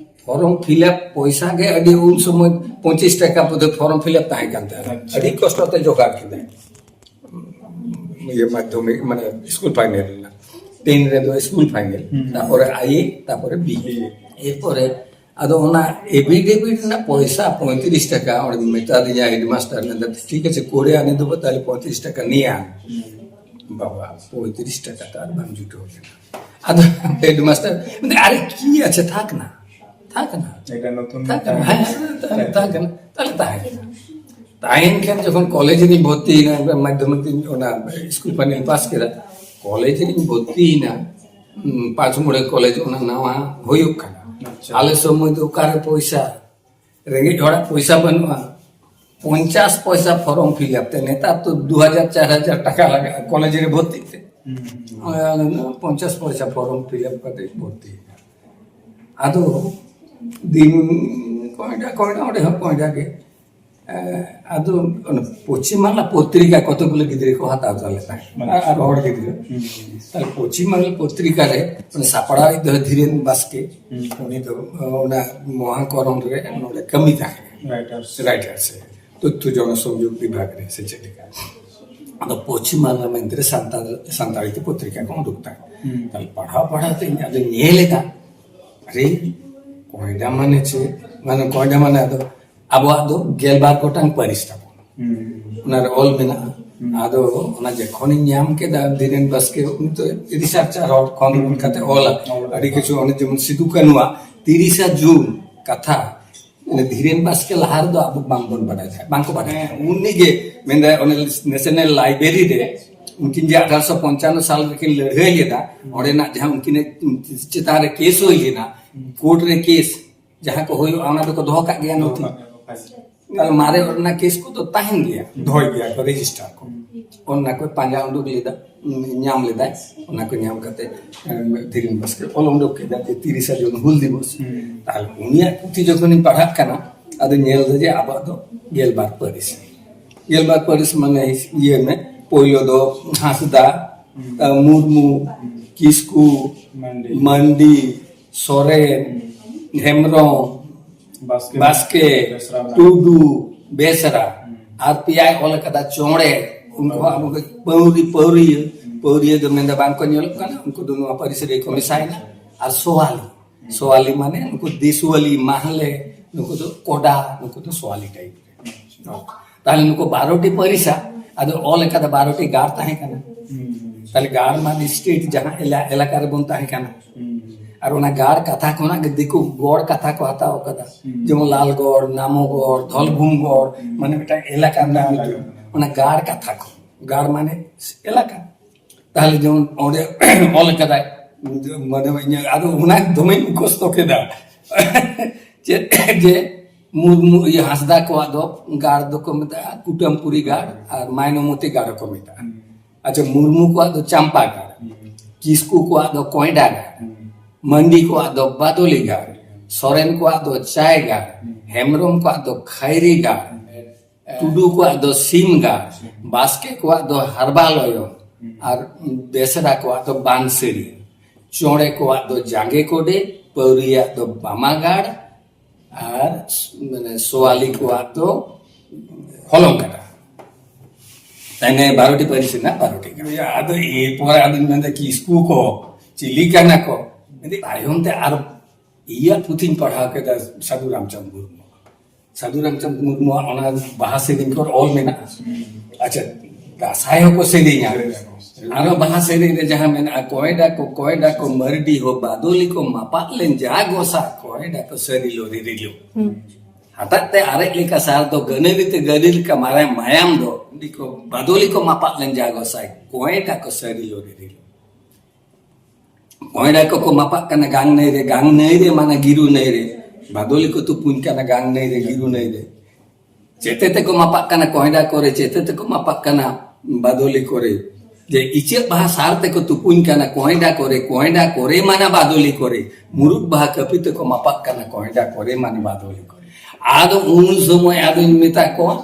ᱯᱷᱚᱨᱚᱢ ᱯᱷᱤᱞᱟᱯ ᱯᱚᱭᱥᱟ ᱜᱮ ᱟᱹᱰᱤ, ᱩᱱ ᱥᱚᱢᱚᱭ ᱯᱚᱸᱪᱤᱥ ᱴᱟᱠᱟ ᱵᱚᱫᱚᱞ ᱯᱷᱚᱨᱚᱢ ᱯᱷᱤᱞᱟᱯ ᱛᱟᱦᱮᱸ ᱠᱟᱱ ᱛᱟᱦᱮᱸᱱᱟ᱾ ᱟᱪᱪᱷᱟ᱾ ᱟᱹᱰᱤ ᱠᱚᱥᱴᱚ ᱛᱮ ᱡᱚᱜᱟᱲ ᱠᱮᱫᱟᱭ, ᱤᱭᱟᱹ, ᱢᱟᱫᱽᱫᱷᱚᱢᱤᱠ, ᱢᱟᱱᱮ, ᱥᱠᱩᱞ ᱯᱷᱟᱭᱱᱮᱞ ᱨᱮᱱᱟᱜ᱾ ᱴᱮᱱ ᱨᱮᱫᱚ ᱥᱠᱩᱞ ᱯᱷᱟᱭᱱᱮᱞ, ᱦᱩᱸ᱾ ᱛᱟᱨᱯᱚᱨᱮ ᱟᱭᱮ, ᱛᱟᱨᱯᱚᱨᱮ ᱵᱤᱭᱮ᱾ ᱵᱤᱭᱮ᱾ ᱮᱨᱯᱚᱨᱮ ᱟᱫᱚ ᱚᱱᱟ ᱮᱯᱷᱤᱰᱮᱵᱷᱤᱴ ᱨᱮᱱᱟᱜ ᱯᱚᱭᱥᱟ ᱯᱚᱸᱭᱛᱨᱤᱥ ᱴᱟᱠᱟ, ᱚᱸᱰᱮ ᱢᱮᱛᱟ ᱫᱤᱧᱟ ᱦᱮᱰᱢᱟᱥᱴᱟᱨ, ᱢᱮᱱᱫᱟ, "ᱴᱷᱤᱠ ᱟᱪᱷᱮ, ᱠᱚᱨᱮ ᱟᱱᱮ ᱫᱚ ᱛᱟᱦᱞᱮ ᱯᱚᱸᱭᱛᱨᱤᱥ ᱴᱟᱠᱟ ᱱᱤᱭᱟ ᱟᱢ᱾" ᱦᱩᱸ᱾ ᱵᱟᱵᱟ, ᱯᱚᱸᱭᱛᱨᱤᱥ ᱴᱟᱠᱟ ᱛᱚ ᱟᱨ ᱵᱟᱝ ᱡᱩᱴᱟᱹᱣ ᱞᱮᱱᱟ᱾ ᱟᱫᱚ ᱦᱮᱰᱢᱟᱥᱴᱟᱨ ᱢᱮᱱᱫᱟ, "ᱟᱨᱮ, ᱠᱤ ᱟᱪᱷᱮ, ᱛᱷᱟᱠ ᱱᱟ, ᱛᱷᱟᱠ ᱱᱟ, ᱮᱴᱟᱜ ᱱᱚᱛᱩᱱ ᱛᱷᱟᱠ ᱱᱟ, ᱢᱤᱫᱴᱟᱝ ᱦᱮᱸ, ᱦᱮᱸ, ᱛᱟᱦᱮᱸ ᱠᱟᱱᱟ, ᱛᱟᱦᱞᱮ ᱛᱟᱦᱮᱸ ᱠᱟᱱᱟ, ᱛᱟᱦᱮᱸ ᱠᱟᱱᱟ᱾" ᱛᱟᱦᱮᱱ ᱠᱷᱟᱱ ᱡᱚᱠᱷᱚᱱ ᱠᱚᱞᱮᱡᱽ ᱨᱤᱧ ᱵᱷᱚᱨᱛᱤᱭᱮᱱᱟ, ᱢᱟᱫᱽᱫᱷᱚᱢᱤᱠ ᱨᱤᱧ, ᱚᱱᱟ ᱥᱠᱩᱞ ᱯᱷᱟᱭᱱᱮᱞ ᱯᱟᱥ ᱠᱮᱫᱟ, ᱠᱚᱞᱮᱡᱽ ᱨᱤᱧ ᱵᱷᱚᱨᱛᱤᱭᱮᱱᱟ, ᱦᱩᱸ, ᱯᱟᱸᱪ ᱢᱚᱬᱮ ᱠᱚᱞᱮᱡᱽ ᱚᱱᱟ ᱱᱟᱣᱟ ᱦᱩᱭᱩᱜ ᱠᱟᱱᱟ᱾ ᱟᱪᱪᱷᱟ᱾ ᱟᱞᱮ ᱥᱚᱢᱚᱭ ᱫᱚ ᱚᱠᱟᱨᱮ ᱯᱚᱭᱥᱟ, ᱨᱮᱸᱜᱮᱡ ᱦᱚᱲᱟᱜ ᱯᱚᱭᱥᱟ ᱵᱟᱹᱱᱩᱜᱼᱟ᱾ ᱯᱚᱧᱪᱟᱥ ᱯᱚᱭᱥᱟ ᱯᱷᱚᱨᱚᱢ ᱯᱷᱤᱞᱟᱯ ᱛᱮ, ᱱᱮᱛᱟᱨ ᱛᱚ ᱫᱩ ᱦᱟᱡᱟᱨ ᱪᱟᱨ ᱦᱟᱡᱟᱨ ᱴᱟᱠᱟ ᱞᱟᱜᱟᱜᱼᱟ ᱠᱚᱞᱮᱡᱽ ᱨᱮ ᱵᱷᱚᱨᱛᱤ ᱛᱮ᱾ ᱦᱩᱸ, ᱦᱩᱸ, ᱦᱩᱸ᱾ ᱚᱱᱟ ᱯᱚᱧᱪᱟᱥ ᱯᱚᱭᱥᱟ ᱯᱷᱚᱨᱚᱢ ᱯᱷᱤᱞᱟᱯ ᱠᱟᱛᱮ ᱵᱷᱚᱨᱛᱤ ᱮᱱᱟ᱾ ᱟᱫᱚ ᱫᱤᱱ ᱠᱚᱭᱰᱟ ᱠᱚᱭᱰᱟ ᱚᱸᱰᱮ ᱦᱚᱸ ᱠᱚᱭᱰᱟ ᱜᱮ᱾ ᱮᱸ, ᱟᱫᱚ ᱚᱱᱟ ᱯᱚᱪᱷᱤᱢ ᱵᱟᱝᱞᱟ ᱯᱚᱛᱨᱤᱠᱟ ᱠᱚᱛᱚ ᱜᱩᱞᱳ ᱜᱤᱫᱽᱨᱟᱹ ᱠᱚ ᱦᱟᱛᱟᱣ ᱛᱟᱞᱮ ᱛᱟᱦᱮᱸᱫ᱾ ᱟᱨ, ᱟᱨ ᱦᱚᱲ ᱜᱤᱫᱽᱨᱟᱹ᱾ ᱛᱟᱦᱞᱮ ᱯᱚᱪᱷᱤᱢ ᱵᱟᱝᱞᱟ ᱯᱚᱛᱨᱤᱠᱟ ᱨᱮ ᱚᱱᱟ ᱥᱟᱯᱲᱟᱣᱤᱡ ᱫᱚ ᱫᱷᱤᱨᱮᱱ ᱵᱟᱥᱠᱮ᱾ ᱩᱱᱤ ᱫᱚ ᱚᱱᱟ ᱢᱚᱦᱟᱠᱚᱨᱚᱱ ᱨᱮ ᱱᱚᱰᱮ ᱠᱟᱹᱢᱤ ᱛᱟᱦᱮᱸᱫ᱾ ᱨᱟᱭᱴᱟᱨ ᱥᱮ ᱛᱚᱛᱛᱷᱚ ᱡᱚᱱᱚᱥᱚᱝᱡᱳᱜᱽ ᱵᱤᱵᱷᱟᱜᱽ ᱨᱮ ᱥᱮ ᱪᱮᱫ ᱞᱮᱠᱟ᱾ ᱟᱫᱚ ᱯᱚᱪᱷᱤᱢ ᱵᱟᱝᱞᱟ ᱢᱮᱱᱛᱮ ᱥᱟᱱᱛᱟᱲ, ᱥᱟᱱᱛᱟᱲᱤ ᱛᱮ ᱯᱚᱛᱨᱤᱠᱟ ᱠᱚ ᱩᱰᱩᱠ ᱛᱟᱦᱮᱸᱫ᱾ ᱛᱟᱦᱞᱮ ᱯᱟᱲᱦᱟᱣ ᱯᱟᱲᱦᱟᱣ ᱛᱮ ᱤᱧ ᱟᱫᱚᱧ ᱧᱮᱞ ᱮᱫᱟ, ᱟᱨᱮ, ᱠᱚᱭᱰᱟ ᱢᱟᱱᱮ ᱪᱮᱫ? ᱢᱟᱱᱮ ᱠᱚᱭᱰᱟ ᱢᱟᱱᱮ ᱟᱫᱚ ᱟᱵᱚᱣᱟᱜ ᱫᱚ ᱜᱮᱞᱵᱟᱨ ᱜᱚᱴᱟᱝ ᱯᱟᱹᱨᱤᱥ ᱛᱟᱵᱚᱱ᱾ ᱚᱱᱟᱨᱮ ᱚᱞ ᱢᱮᱱᱟᱜᱼᱟ᱾ ᱟᱫᱚ ᱚᱱᱟ ᱡᱚᱠᱷᱚᱱᱤᱧ ᱧᱟᱢ ᱠᱮᱫᱟ, ᱫᱷᱤᱨᱮᱱ ᱵᱟᱥᱠᱮ, ᱩᱱᱤ ᱫᱚ ᱨᱤᱥᱟᱨᱪᱟᱨ ᱦᱚᱲ ᱠᱷᱚᱱ ᱠᱟᱛᱮ ᱚᱞᱟ᱾ ᱟᱹᱰᱤ ᱠᱤᱪᱷᱩ ᱚᱱᱮ ᱡᱮᱢᱚᱱ ᱥᱤᱫᱩ ᱠᱟᱹᱱᱩᱣᱟᱜ ᱛᱤᱨᱤᱥᱟ ᱡᱩᱱ ᱠᱟᱛᱷᱟ, ᱚᱱᱮ ᱫᱷᱤᱨᱮᱱ ᱵᱟᱥᱠᱮ ᱞᱟᱦᱟ ᱨᱮᱫᱚ ᱟᱵᱚ ᱵᱟᱝᱵᱚᱱ ᱵᱟᱰᱟᱭ ᱛᱟᱦᱮᱸᱫ, ᱵᱟᱝᱠᱚ ᱵᱟᱰᱟᱭ ᱛᱟᱦᱮᱸᱫ᱾ ᱩᱱᱤ ᱜᱮ ᱢᱮᱱᱫᱟᱭ, ᱚᱱᱮ ᱱᱮᱥᱱᱟᱞ ᱞᱟᱭᱵᱨᱮᱨᱤ ᱨᱮ ᱩᱱᱠᱤᱱ ᱡᱮ ᱟᱴᱷᱟᱨᱚᱥᱚ ᱯᱚᱧᱪᱟᱱᱱᱚ ᱥᱟᱞ ᱨᱮᱠᱤᱱ ᱞᱟᱹᱲᱦᱟᱹᱭ ᱞᱮᱫᱟ, ᱚᱸᱰᱮᱱᱟᱜ ᱡᱟᱦᱟᱸ ᱩᱱᱠᱤᱱᱟᱜ ᱪᱮᱛᱟᱱ ᱨᱮ ᱠᱮᱥ ᱦᱩᱭ ᱞᱮᱱᱟ, ᱠᱳᱨᱴ ᱨᱮ ᱠᱮᱥ ᱡᱟᱦᱟᱸ ᱠᱚ ᱦᱩᱭᱩᱜᱼᱟ, ᱚᱱᱟ ᱫᱚᱠᱚ ᱫᱚᱦᱚ ᱠᱟᱜ ᱜᱮᱭᱟ ᱱᱚᱛᱷᱤ᱾ ᱛᱟᱦᱞᱮ ᱢᱟᱨᱮ ᱚᱱᱟ ᱠᱮᱥ ᱠᱚᱫᱚ ᱛᱟᱦᱮᱱ ᱜᱮᱭᱟ, ᱫᱚᱦᱚᱭ ᱜᱮᱭᱟ ᱠᱚ, ᱨᱮᱡᱤᱥᱴᱟᱨ ᱠᱚ᱾ ᱚᱱᱟ ᱠᱚ ᱯᱟᱸᱡᱟ ᱩᱰᱩᱠ ᱞᱮᱫᱟ, ᱧᱟᱢ ᱞᱮᱫᱟᱭ, ᱚᱱᱟ ᱠᱚ ᱧᱟᱢ ᱠᱟᱛᱮ, ᱮ, ᱫᱷᱤᱨᱮᱱ ᱵᱟᱥᱠᱮ ᱚᱞ ᱩᱰᱩᱠ ᱠᱮᱫᱟ ᱡᱮ ᱛᱤᱨᱤᱥᱟ ᱡᱩᱱ ᱦᱩᱞ ᱫᱤᱵᱚᱥ᱾ ᱛᱟᱦᱞᱮ ᱩᱱᱤᱭᱟᱜ ᱯᱩᱛᱷᱤ ᱡᱚᱠᱷᱚᱱᱤᱧ ᱯᱟᱲᱦᱟᱜ ᱠᱟᱱᱟ, ᱟᱫᱚ ᱧᱮᱞ ᱫᱟ ᱡᱮ ᱟᱵᱚᱣᱟᱜ ᱫᱚ ᱜᱮᱞᱵᱟᱨ ᱯᱟᱹᱨᱤᱥ, ᱜᱮᱞᱵᱟᱨ ᱯᱟᱹᱨᱤᱥ ᱢᱟᱱᱮ ᱤᱭᱟᱹ ᱢᱮ, ᱯᱳᱭᱞᱳ ᱫᱚ ᱦᱟᱸᱥᱫᱟ, ᱢᱩᱨᱢᱩ, ᱠᱤᱥᱠᱩ, ᱢᱟᱱᱰᱤ᱾ ᱢᱟᱱᱰᱤ, ᱥᱚᱨᱮᱱ, ᱦᱮᱢᱵᱨᱚᱢ, ᱵᱟᱥᱠᱮ᱾ ᱵᱟᱥᱠᱮ, ᱵᱮᱥᱨᱟ᱾ ᱴᱩᱰᱩ, ᱵᱮᱥᱨᱟ᱾ ᱟᱨ ᱯᱮᱭᱟᱭ ᱚᱞ ᱠᱟᱫᱟ, ᱪᱚᱬᱮ᱾ ᱩᱱᱠᱩ ᱦᱚᱸ ᱟᱵᱚ ᱯᱟᱹᱣᱨᱤ, ᱯᱟᱹᱣᱨᱤᱭᱟᱹ᱾ ᱯᱟᱹᱣᱨᱤᱭᱟᱹ ᱫᱚ ᱢᱮᱱᱫᱟ ᱵᱟᱝ ᱠᱚ ᱧᱮᱞᱚᱜ ᱠᱟᱱᱟ, ᱩᱱᱠᱩ ᱫᱚ ᱱᱚᱣᱟ ᱯᱟᱹᱨᱤᱥ ᱨᱮ ᱠᱚ ᱢᱮᱥᱟᱭᱮᱱᱟ᱾ ᱟᱨ ᱥᱳᱣᱟᱞᱤ, ᱥᱳᱣᱟᱞᱤ ᱢᱟᱱᱮ ᱩᱱᱠᱩ ᱫᱤᱥᱣᱟᱞᱤ, ᱢᱟᱦᱞᱮ, ᱱᱩᱠᱩ ᱫᱚ ᱠᱚᱰᱟ, ᱱᱩᱠᱩ ᱫᱚ ᱥᱳᱣᱟᱞᱤ ᱴᱟᱭᱤᱯ ᱨᱮ᱾ ᱛᱟᱦᱞᱮ ᱱᱩᱠᱩ ᱵᱟᱨᱚᱴᱤ ᱯᱟᱹᱨᱤᱥᱟ, ᱟᱫᱚ ᱚᱞ ᱞᱮᱠᱟ ᱫᱚ ᱵᱟᱨᱚᱴᱤ ᱜᱟᱲ ᱛᱟᱦᱮᱸ ᱠᱟᱱᱟ᱾ ᱛᱟᱦᱞᱮ ᱜᱟᱲ ᱢᱟᱱᱮ ᱥᱴᱮᱴ ᱡᱟᱦᱟᱸ ᱮᱞᱟ-, ᱮᱞᱟᱠᱟ ᱨᱮᱵᱚᱱ ᱛᱟᱦᱮᱸ ᱠᱟᱱᱟ᱾ ᱟᱨ ᱚᱱᱟ ᱜᱟᱲ ᱠᱟᱛᱷᱟ ᱠᱷᱚᱱᱟᱜ ᱜᱮ ᱫᱤᱠᱩ ᱜᱚᱲ ᱠᱟᱛᱷᱟ ᱠᱚ ᱦᱟᱛᱟᱣ ᱠᱟᱫᱟ᱾ ᱡᱮᱢᱚᱱ ᱞᱟᱞᱜᱚᱲ, ᱱᱟᱢᱚᱜᱚᱲ, ᱫᱷᱚᱞᱵᱷᱩᱢᱜᱚᱲ, ᱢᱟᱱᱮ ᱢᱤᱫᱴᱟᱝ ᱮᱞᱟᱠᱟ ᱨᱮᱱᱟᱜ ᱧᱩᱛᱩᱢ᱾ ᱚᱱᱟ ᱜᱟᱲ ᱠᱟᱛᱷᱟ ᱠᱚ, ᱜᱟᱲ ᱢᱟᱱᱮ ᱮᱞᱟᱠᱟ᱾ ᱛᱟᱦᱞᱮ ᱡᱮᱢᱚᱱ ᱚᱸᱰᱮ ᱚᱞ ᱠᱟᱫᱟᱭ, ᱢᱟᱱᱮ ᱤᱧᱟᱹᱜ ᱟᱫᱚ ᱚᱱᱟ ᱫᱚᱢᱮᱧ ᱢᱩᱠᱷᱚᱥᱛᱚ ᱠᱮᱫᱟ᱾ ᱪᱮᱫ ᱡᱮ ᱢᱩᱨᱢᱩ, ᱤᱭᱟᱹ, ᱦᱟᱸᱥᱫᱟ ᱠᱚᱣᱟᱜ ᱫᱚ ᱜᱟᱲ ᱫᱚᱠᱚ ᱢᱮᱛᱟᱜᱼᱟ ᱠᱩᱴᱟᱹᱢᱯᱩᱨᱤ ᱜᱟᱲ ᱟᱨ ᱢᱟᱭᱱᱚᱢᱚᱛᱤ ᱜᱟᱲ ᱦᱚᱸᱠᱚ ᱢᱮᱛᱟᱜᱼᱟ᱾ ᱟᱪᱪᱷᱟ, ᱢᱩᱨᱢᱩ ᱠᱚᱣᱟᱜ ᱫᱚ ᱪᱟᱢᱯᱟ ᱜᱟᱲ, ᱠᱤᱥᱠᱩ ᱠᱚᱣᱟᱜ ᱫᱚ ᱠᱚᱭᱰᱟ ᱜᱟᱲ, ᱢᱟᱱᱰᱤ ᱠᱚᱣᱟᱜ ᱫᱚ ᱵᱟᱫᱚᱞᱤ ᱜᱟᱲ, ᱥᱚᱨᱮᱱ ᱠᱚᱣᱟᱜ ᱫᱚ ᱪᱟᱭ ᱜᱟᱲ, ᱦᱮᱢᱵᱨᱚᱢ ᱠᱚᱣᱟᱜ ᱫᱚ ᱠᱷᱟᱭᱨᱤ ᱜᱟᱲ, ᱴᱩᱰᱩ ᱠᱚᱣᱟᱜ ᱫᱚ ᱥᱤᱢ ᱜᱟᱲ, ᱵᱟᱥᱠᱮ ᱠᱚᱣᱟᱜ ᱫᱚ ᱦᱟᱨᱵᱟ ᱞᱚᱭᱚᱝ, ᱟᱨ ᱵᱮᱥᱨᱟ ᱠᱚᱣᱟᱜ ᱫᱚ ᱵᱟᱱᱥᱟᱹᱨᱤ, ᱪᱚᱬᱮ ᱠᱚᱣᱟᱜ ᱫᱚ ᱡᱟᱸᱜᱮ ᱠᱚᱰᱮ, ᱯᱟᱹᱣᱨᱤᱭᱟᱜ ᱫᱚ ᱵᱟᱢᱟ ᱜᱟᱲ, ᱟᱨ ᱢᱟᱱᱮ ᱥᱳᱣᱟᱞᱤ ᱠᱚᱣᱟᱜ ᱫᱚ ᱦᱚᱞᱚᱝ ᱠᱟᱴᱟ᱾ ᱛᱟᱦᱞᱮ ᱵᱟᱨᱚᱴᱤ ᱯᱟᱹᱨᱤᱥ ᱨᱮᱱᱟᱜ ᱵᱟᱨᱚᱴᱤ ᱜᱟᱲ᱾ ᱟᱫᱚ ᱮᱨᱯᱚᱨᱮ ᱟᱫᱚᱧ ᱢᱮᱱᱫᱟ, ᱠᱤᱥᱠᱩ ᱠᱚ ᱪᱤᱞᱤ ᱠᱟᱱᱟ ᱠᱚ? ᱢᱮᱱᱫᱟᱹᱧ, ᱛᱟᱭᱚᱢ ᱛᱮ ᱟᱨ ᱤᱭᱟᱹ ᱯᱩᱛᱷᱤᱧ ᱯᱟᱲᱦᱟᱣ ᱠᱮᱫᱟ, ᱥᱟᱹᱫᱷᱩ ᱨᱟᱢᱪᱟᱸᱫᱽ ᱢᱩᱨᱢᱩ᱾ ᱥᱟᱹᱫᱷᱩ ᱨᱟᱢᱪᱟᱸᱫᱽ ᱢᱩᱨᱢᱩᱣᱟᱜ ᱚᱱᱟ ᱵᱟᱦᱟ ᱥᱮᱨᱮᱧ ᱠᱚᱨᱮ ᱚᱞ ᱢᱮᱱᱟᱜᱼᱟ᱾ ᱟᱪᱪᱷᱟ, ᱫᱟᱸᱥᱟᱭ ᱦᱚᱸᱠᱚ ᱥᱮᱨᱮᱧᱟ᱾ ᱟᱨᱚ ᱵᱟᱦᱟ ᱥᱮᱨᱮᱧ ᱨᱮ ᱡᱟᱦᱟᱸ ᱢᱮᱱᱟᱜᱼᱟ, ᱠᱚᱭᱰᱟ ᱠᱚ, ᱠᱚᱭᱰᱟ ᱠᱚ, ᱢᱟᱹᱨᱰᱤ ᱦᱚ ᱵᱟᱫᱚᱞᱤ ᱠᱚ, ᱢᱟᱯᱟᱜ ᱞᱮᱱ ᱡᱟ ᱜᱚᱥᱟ, ᱠᱚᱭᱰᱟ ᱠᱚ ᱥᱟᱹᱨᱤ ᱞᱚ ᱨᱤᱨᱤᱞᱚ᱾ ᱦᱟᱛᱟᱜ ᱛᱮ ᱟᱨᱮᱡ ᱞᱮᱠᱟ ᱥᱟᱨ ᱫᱚ, ᱜᱟᱹᱱᱟᱹᱨᱤ ᱛᱮ ᱜᱟᱹᱨᱤ ᱞᱮᱠᱟ ᱢᱟᱨᱮ ᱢᱟᱭᱟᱢ ᱫᱚ, ᱩᱱᱤ ᱠᱚ ᱵᱟᱫᱚᱞᱤ ᱠᱚ ᱢᱟᱯᱟᱜ ᱞᱮᱱ ᱡᱟ ᱜᱚᱥᱟᱭ, ᱠᱚᱭᱰᱟ ᱠᱚ ᱥᱟᱹᱨᱤ ᱞᱚ ᱨᱤᱨᱤᱞᱚ᱾ ᱠᱚᱭᱰᱟ ᱠᱚᱠᱚ ᱢᱟᱯᱟᱜ ᱠᱟᱱᱟ ᱜᱟᱝ ᱱᱟᱹᱭ ᱨᱮ, ᱜᱟᱝ ᱱᱟᱹᱭ ᱨᱮ ᱢᱟᱱᱮ ᱜᱤᱨᱩ ᱱᱟᱹᱭ ᱨᱮ, ᱵᱟᱫᱚᱞᱤ ᱠᱚ ᱛᱩᱯᱩᱧ ᱠᱟᱱᱟ ᱜᱟᱝ ᱱᱟᱹᱭ ᱨᱮ, ᱜᱤᱨᱩ ᱱᱟᱹᱭ ᱨᱮ᱾ ᱪᱮᱛᱮ ᱛᱮᱠᱚ ᱢᱟᱯᱟᱜ ᱠᱟᱱᱟ ᱠᱚᱭᱰᱟ ᱠᱚᱨᱮ, ᱪᱮᱛᱮ ᱛᱮᱠᱚ ᱢᱟᱯᱟᱜ ᱠᱟᱱᱟ ᱵᱟᱫᱚᱞᱤ ᱠᱚᱨᱮ᱾ ᱡᱮ ᱤᱪᱟᱹᱜ ᱵᱟᱦᱟ ᱥᱟᱨ ᱛᱮᱠᱚ ᱛᱩᱯᱩᱧ ᱠᱟᱱᱟ ᱠᱚᱭᱰᱟ ᱠᱚᱨᱮ, ᱠᱚᱭᱰᱟ ᱠᱚᱨᱮ ᱢᱟᱱᱟ ᱵᱟᱫᱚᱞᱤ ᱠᱚᱨᱮ᱾ ᱢᱩᱨᱩᱫ ᱵᱟᱦᱟ ᱠᱟᱹᱯᱤ ᱛᱮᱠᱚ ᱢᱟᱯᱟᱜ ᱠᱟᱱᱟ ᱠᱚᱭᱰᱟ ᱠᱚᱨᱮ ᱢᱟᱱᱟ ᱵᱟᱫᱚᱞᱤ ᱠᱚᱨᱮ᱾ ᱟᱫᱚ ᱩᱱ ᱥᱚᱢᱚᱭ ᱟᱫᱚᱧ ᱢᱮᱛᱟ ᱠᱚᱣᱟ,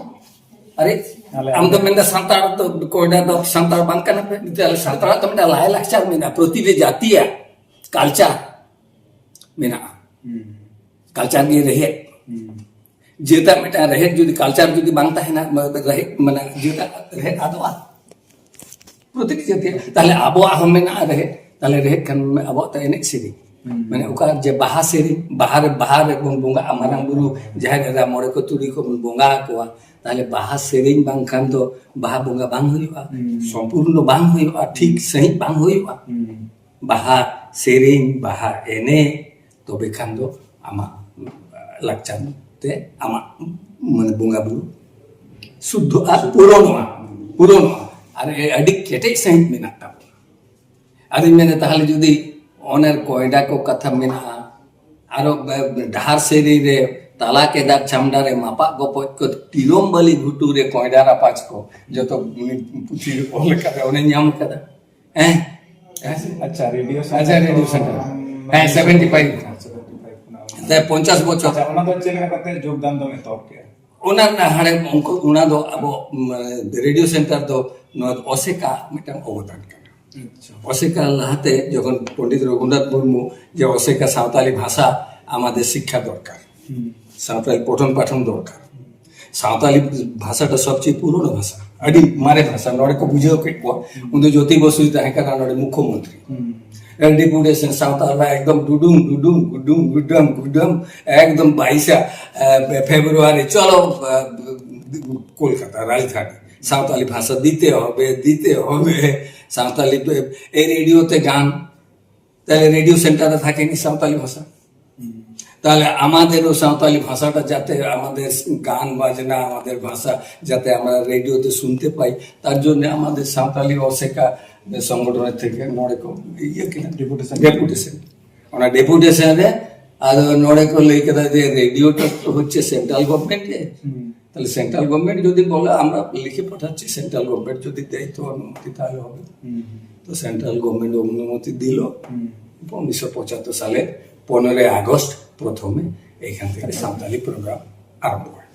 ᱟᱨᱮ, ᱟᱞᱮ ᱟᱢ ᱫᱚ ᱢᱮᱱᱫᱟ ᱥᱟᱱᱛᱟᱲ ᱫᱚ, ᱠᱚᱭᱰᱟ ᱫᱚ ᱥᱟᱱᱛᱟᱲ ᱵᱟᱝ ᱠᱟᱱᱟ ᱯᱮ? ᱢᱮᱛᱟᱭ, ᱟᱞᱮ ᱥᱟᱱᱛᱟᱲᱟᱜ ᱫᱚ ᱢᱤᱫᱴᱟᱝ ᱞᱟᱭᱼᱞᱟᱠᱪᱟᱨ ᱢᱮᱱᱟᱜᱼᱟ, ᱯᱨᱚᱛᱤᱴᱤ ᱡᱟᱹᱛᱤᱭᱟᱜ ᱠᱟᱞᱪᱟᱨ ᱢᱮᱱᱟᱜᱼᱟ᱾ ᱠᱟᱞᱪᱟᱨ ᱜᱮ ᱨᱮᱦᱮᱫ᱾ ᱡᱟᱹᱛᱟᱜ ᱢᱤᱫᱴᱟᱝ ᱨᱮᱦᱮᱫ ᱡᱩᱫᱤ, ᱠᱟᱞᱪᱟᱨ ᱡᱩᱫᱤ ᱵᱟᱝ ᱛᱟᱦᱮᱱᱟ, ᱢᱟ-, ᱨᱮᱦᱮᱫ, ᱢᱟᱱᱮ ᱡᱟᱹᱛᱟᱜ ᱨᱮᱦᱮᱫ ᱟᱫᱚᱜᱼᱟ᱾ ᱯᱨᱚᱛᱤᱴᱤ ᱡᱟᱹᱛᱤᱭᱟᱜ᱾ ᱛᱟᱦᱞᱮ ᱟᱵᱚᱣᱟᱜ ᱦᱚᱸ ᱢᱮᱱᱟᱜᱼᱟ ᱨᱮᱦᱮᱫ᱾ ᱛᱟᱦᱞᱮ ᱨᱮᱦᱮᱫ ᱠᱷᱟᱱ ᱟᱵᱚᱣᱟᱜ ᱫᱚ ᱮᱱᱮᱡ ᱥᱮᱨᱮᱧ᱾ ᱢᱟᱱᱮ ᱚᱠᱟ ᱡᱮ ᱵᱟᱦᱟ ᱥᱮᱨᱮᱧ, ᱵᱟᱦᱟ ᱨᱮ, ᱵᱟᱦᱟ ᱨᱮᱵᱚᱱ ᱵᱚᱸᱜᱟᱜᱼᱟ, ᱢᱟᱨᱟᱝ ᱵᱩᱨᱩ, ᱡᱟᱦᱮᱨ ᱮᱨᱟ, ᱢᱚᱬᱮ ᱠᱚ ᱛᱩᱨᱩᱭ ᱠᱚᱵᱚᱱ ᱵᱚᱸᱜᱟ ᱟᱠᱚᱣᱟ᱾ ᱛᱟᱦᱞᱮ ᱵᱟᱦᱟ ᱥᱮᱨᱮᱧ ᱵᱟᱝᱠᱷᱟᱱ ᱫᱚ ᱵᱟᱦᱟ ᱵᱚᱸᱜᱟ ᱵᱟᱝ ᱦᱩᱭᱩᱜᱼᱟ, ᱥᱚᱢᱯᱩᱨᱱᱚ ᱵᱟᱝ ᱦᱩᱭᱩᱜᱼᱟ, ᱴᱷᱤᱠ ᱥᱟᱺᱦᱤᱡ ᱵᱟᱝ ᱦᱩᱭᱩᱜᱼᱟ᱾ ᱵᱟᱦᱟ ᱥᱮᱨᱮᱧ, ᱵᱟᱦᱟ ᱮᱱᱮᱡ, ᱛᱚᱵᱮ ᱠᱷᱟᱱ ᱫᱚ ᱟᱢᱟᱜ ᱞᱟᱠᱪᱟᱨ ᱛᱮ ᱟᱢᱟᱜ ᱢᱟᱱᱮ ᱵᱚᱸᱜᱟ ᱵᱩᱨᱩ ᱥᱩᱫᱽᱫᱷᱚᱜᱼᱟ, ᱯᱩᱨᱚᱱᱚᱜᱼᱟ, ᱯᱩᱨᱚᱱᱚᱜᱼᱟ᱾ ᱟᱨ ᱟᱹᱰᱤ ᱠᱮᱴᱮᱡ ᱥᱟᱺᱦᱤᱡ ᱢᱮᱱᱟᱜ ᱛᱟᱵᱚᱱᱟ᱾ ᱟᱫᱚᱧ ᱢᱮᱱᱟ, ᱛᱟᱦᱞᱮ ᱡᱩᱫᱤ ᱚᱱᱮ ᱠᱚᱭᱰᱟ ᱠᱚ ᱠᱟᱛᱷᱟ ᱢᱮᱱᱟᱜᱼᱟ, ᱟᱨᱚ ᱰᱟᱦᱟᱨ ᱥᱮᱨᱮᱧ ᱨᱮ ᱛᱟᱞᱟ ᱠᱮᱫᱟᱨ ᱪᱷᱟᱢᱰᱟ ᱨᱮ ᱢᱟᱯᱟᱜ ᱜᱚᱯᱚᱡ ᱠᱚ ᱛᱤᱨᱚᱢ ᱵᱟᱹᱞᱤ ᱜᱷᱩᱴᱩ ᱨᱮ ᱠᱚᱭᱰᱟ ᱨᱟᱯᱟᱡᱽ ᱠᱚ, ᱡᱚᱛᱚ ᱩᱱᱤ ᱯᱩᱛᱷᱤ ᱚᱞ ᱠᱟᱫᱟ, ᱚᱱᱮ ᱧᱟᱢ ᱠᱟᱫᱟ᱾ ᱦᱮᱸ? ᱟᱪᱪᱷᱟ, ᱨᱮᱰᱤᱭᱳ ᱟᱪᱪᱷᱟ, ᱨᱮᱰᱤᱭᱳ ᱥᱮᱱᱴᱟᱨ᱾ ᱦᱮᱸ, ᱥᱮᱵᱷᱮᱱᱴᱤ ᱯᱷᱟᱭᱤᱵᱷ᱾ ᱥᱮᱵᱷᱮᱱᱴᱤ ᱯᱷᱟᱭᱤᱵᱷ ᱠᱷᱚᱱᱟᱜ᱾ ᱛᱟᱭ ᱯᱚᱧᱪᱟᱥ ᱵᱚᱪᱷᱚᱨ᱾ ᱟᱪᱪᱷᱟ, ᱚᱱᱟ ᱫᱚ ᱪᱮᱫ ᱞᱮᱠᱟ ᱠᱟᱛᱮ ᱡᱳᱜᱽᱫᱟᱱ ᱫᱚᱢ ᱮᱛᱚᱦᱚᱵ ᱠᱮᱫᱟ? ᱚᱱᱟ ᱨᱮᱱᱟᱜ ᱦᱟᱸᱰᱮ ᱩᱱᱠᱩ, ᱚᱱᱟ ᱫᱚ ᱟᱵᱚ ᱨᱮᱰᱤᱭᱳ ᱥᱮᱱᱴᱟᱨ ᱫᱚ ᱱᱚᱣᱟ ᱫᱚ ᱚᱥᱮᱠᱟ ᱢᱤᱫᱴᱟᱝ ᱚᱵᱚᱫᱟᱱ ᱠᱟᱱᱟ᱾ ᱟᱪᱪᱷᱟ᱾ ᱚᱥᱮᱠᱟ ᱞᱟᱦᱟᱛᱮ ᱡᱚᱠᱷᱚᱱ ᱯᱚᱱᱰᱤᱛ ᱨᱚᱜᱷᱩᱱᱟᱛᱷ ᱢᱩᱨᱢᱩ ᱡᱮ ᱚᱥᱮᱠᱟ ᱥᱟᱶᱛᱟᱞᱤ ᱵᱷᱟᱥᱟ আমাদের শিক্ষা দরকার, সাᱶᱛᱟᱞᱤ পঠন পাঠন দরকার, সাᱶᱛᱟᱞᱤ ᱵᱷᱟᱥᱟটা সবচেয়ে পুরনো ভাষা, ᱟᱹᱰᱤ ᱢᱟᱨᱮ ᱵᱷᱟᱥᱟ, ᱱᱚᱰᱮ ᱠᱚ ᱵᱩᱡᱷᱟᱹᱣ ᱠᱮᱫ ᱠᱚᱣᱟ᱾ ᱩᱱᱫᱚ ᱡᱳᱛᱤ ᱵᱚᱥᱩᱭ ᱛᱟᱦᱮᱸ ᱠᱟᱱᱟ ᱱᱚᱰᱮ ᱢᱩᱠᱷᱭᱚᱢᱚᱱᱛᱨᱤ᱾ ᱰᱮᱯᱩᱴᱮᱥᱚᱱ ᱥᱟᱶᱛᱟᱞ ᱮᱠᱫᱚᱢ ᱰᱩᱰᱩᱢ ᱰᱩᱰᱩᱢ ᱜᱩᱰᱩᱢ ᱜᱩᱰᱟᱢ ᱜᱩᱰᱟᱢ, একদম বাইশে ফেব্রুয়ারি চলো, আহ, কলকাতা রাজধানী, সাঁওতালি ভাষা দিতে হবে, দিতে হবে, সাঁওতালি এই রেডিওতে গান, তাহলে রেডিও সেন্টারে থাকেনি সাঁওতালি ভাষা। তাহলে আমাদেরও সাঁওতালি ভাষাটা যাতে, আমাদের গান বাজনা, আমাদের ভাষা যাতে আমরা রেডিওতে শুনতে পাই, তার জন্য আমাদের সাঁওতালি অসেকা সংগঠনের থেকে ᱱᱚᱰᱮ ᱠᱚ ᱤᱭᱟᱹ ᱠᱮᱫᱟ, Deputation. ডেপুটেশন। ᱚᱱᱟ ᱰᱮᱯᱩᱴᱮᱥᱚᱱ ᱨᱮ ᱟᱫᱚ ᱱᱚᱰᱮ ᱠᱚ ᱞᱟᱹᱭ ᱠᱮᱫᱟ ᱡᱮ রেডিওটা তো হচ্ছে সেন্ট্রাল গভর্নমেন্টের, তাহলে সেন্ট্রাল গভর্নমেন্ট যদি বলে আমরা লিখে পাঠাচ্ছি, সেন্ট্রাল গভর্নমেন্ট যদি দেয় তো অনুমতি তাহলে হবে। তো সেন্ট্রাল গভর্নমেন্ট অনুমতি দিল। উনিশশো পঁচাত্তর সালে পনেরোই আগস্ট প্রথমে এখান থেকে সাঁওতালি প্রোগ্রাম আরম্ভ হয়।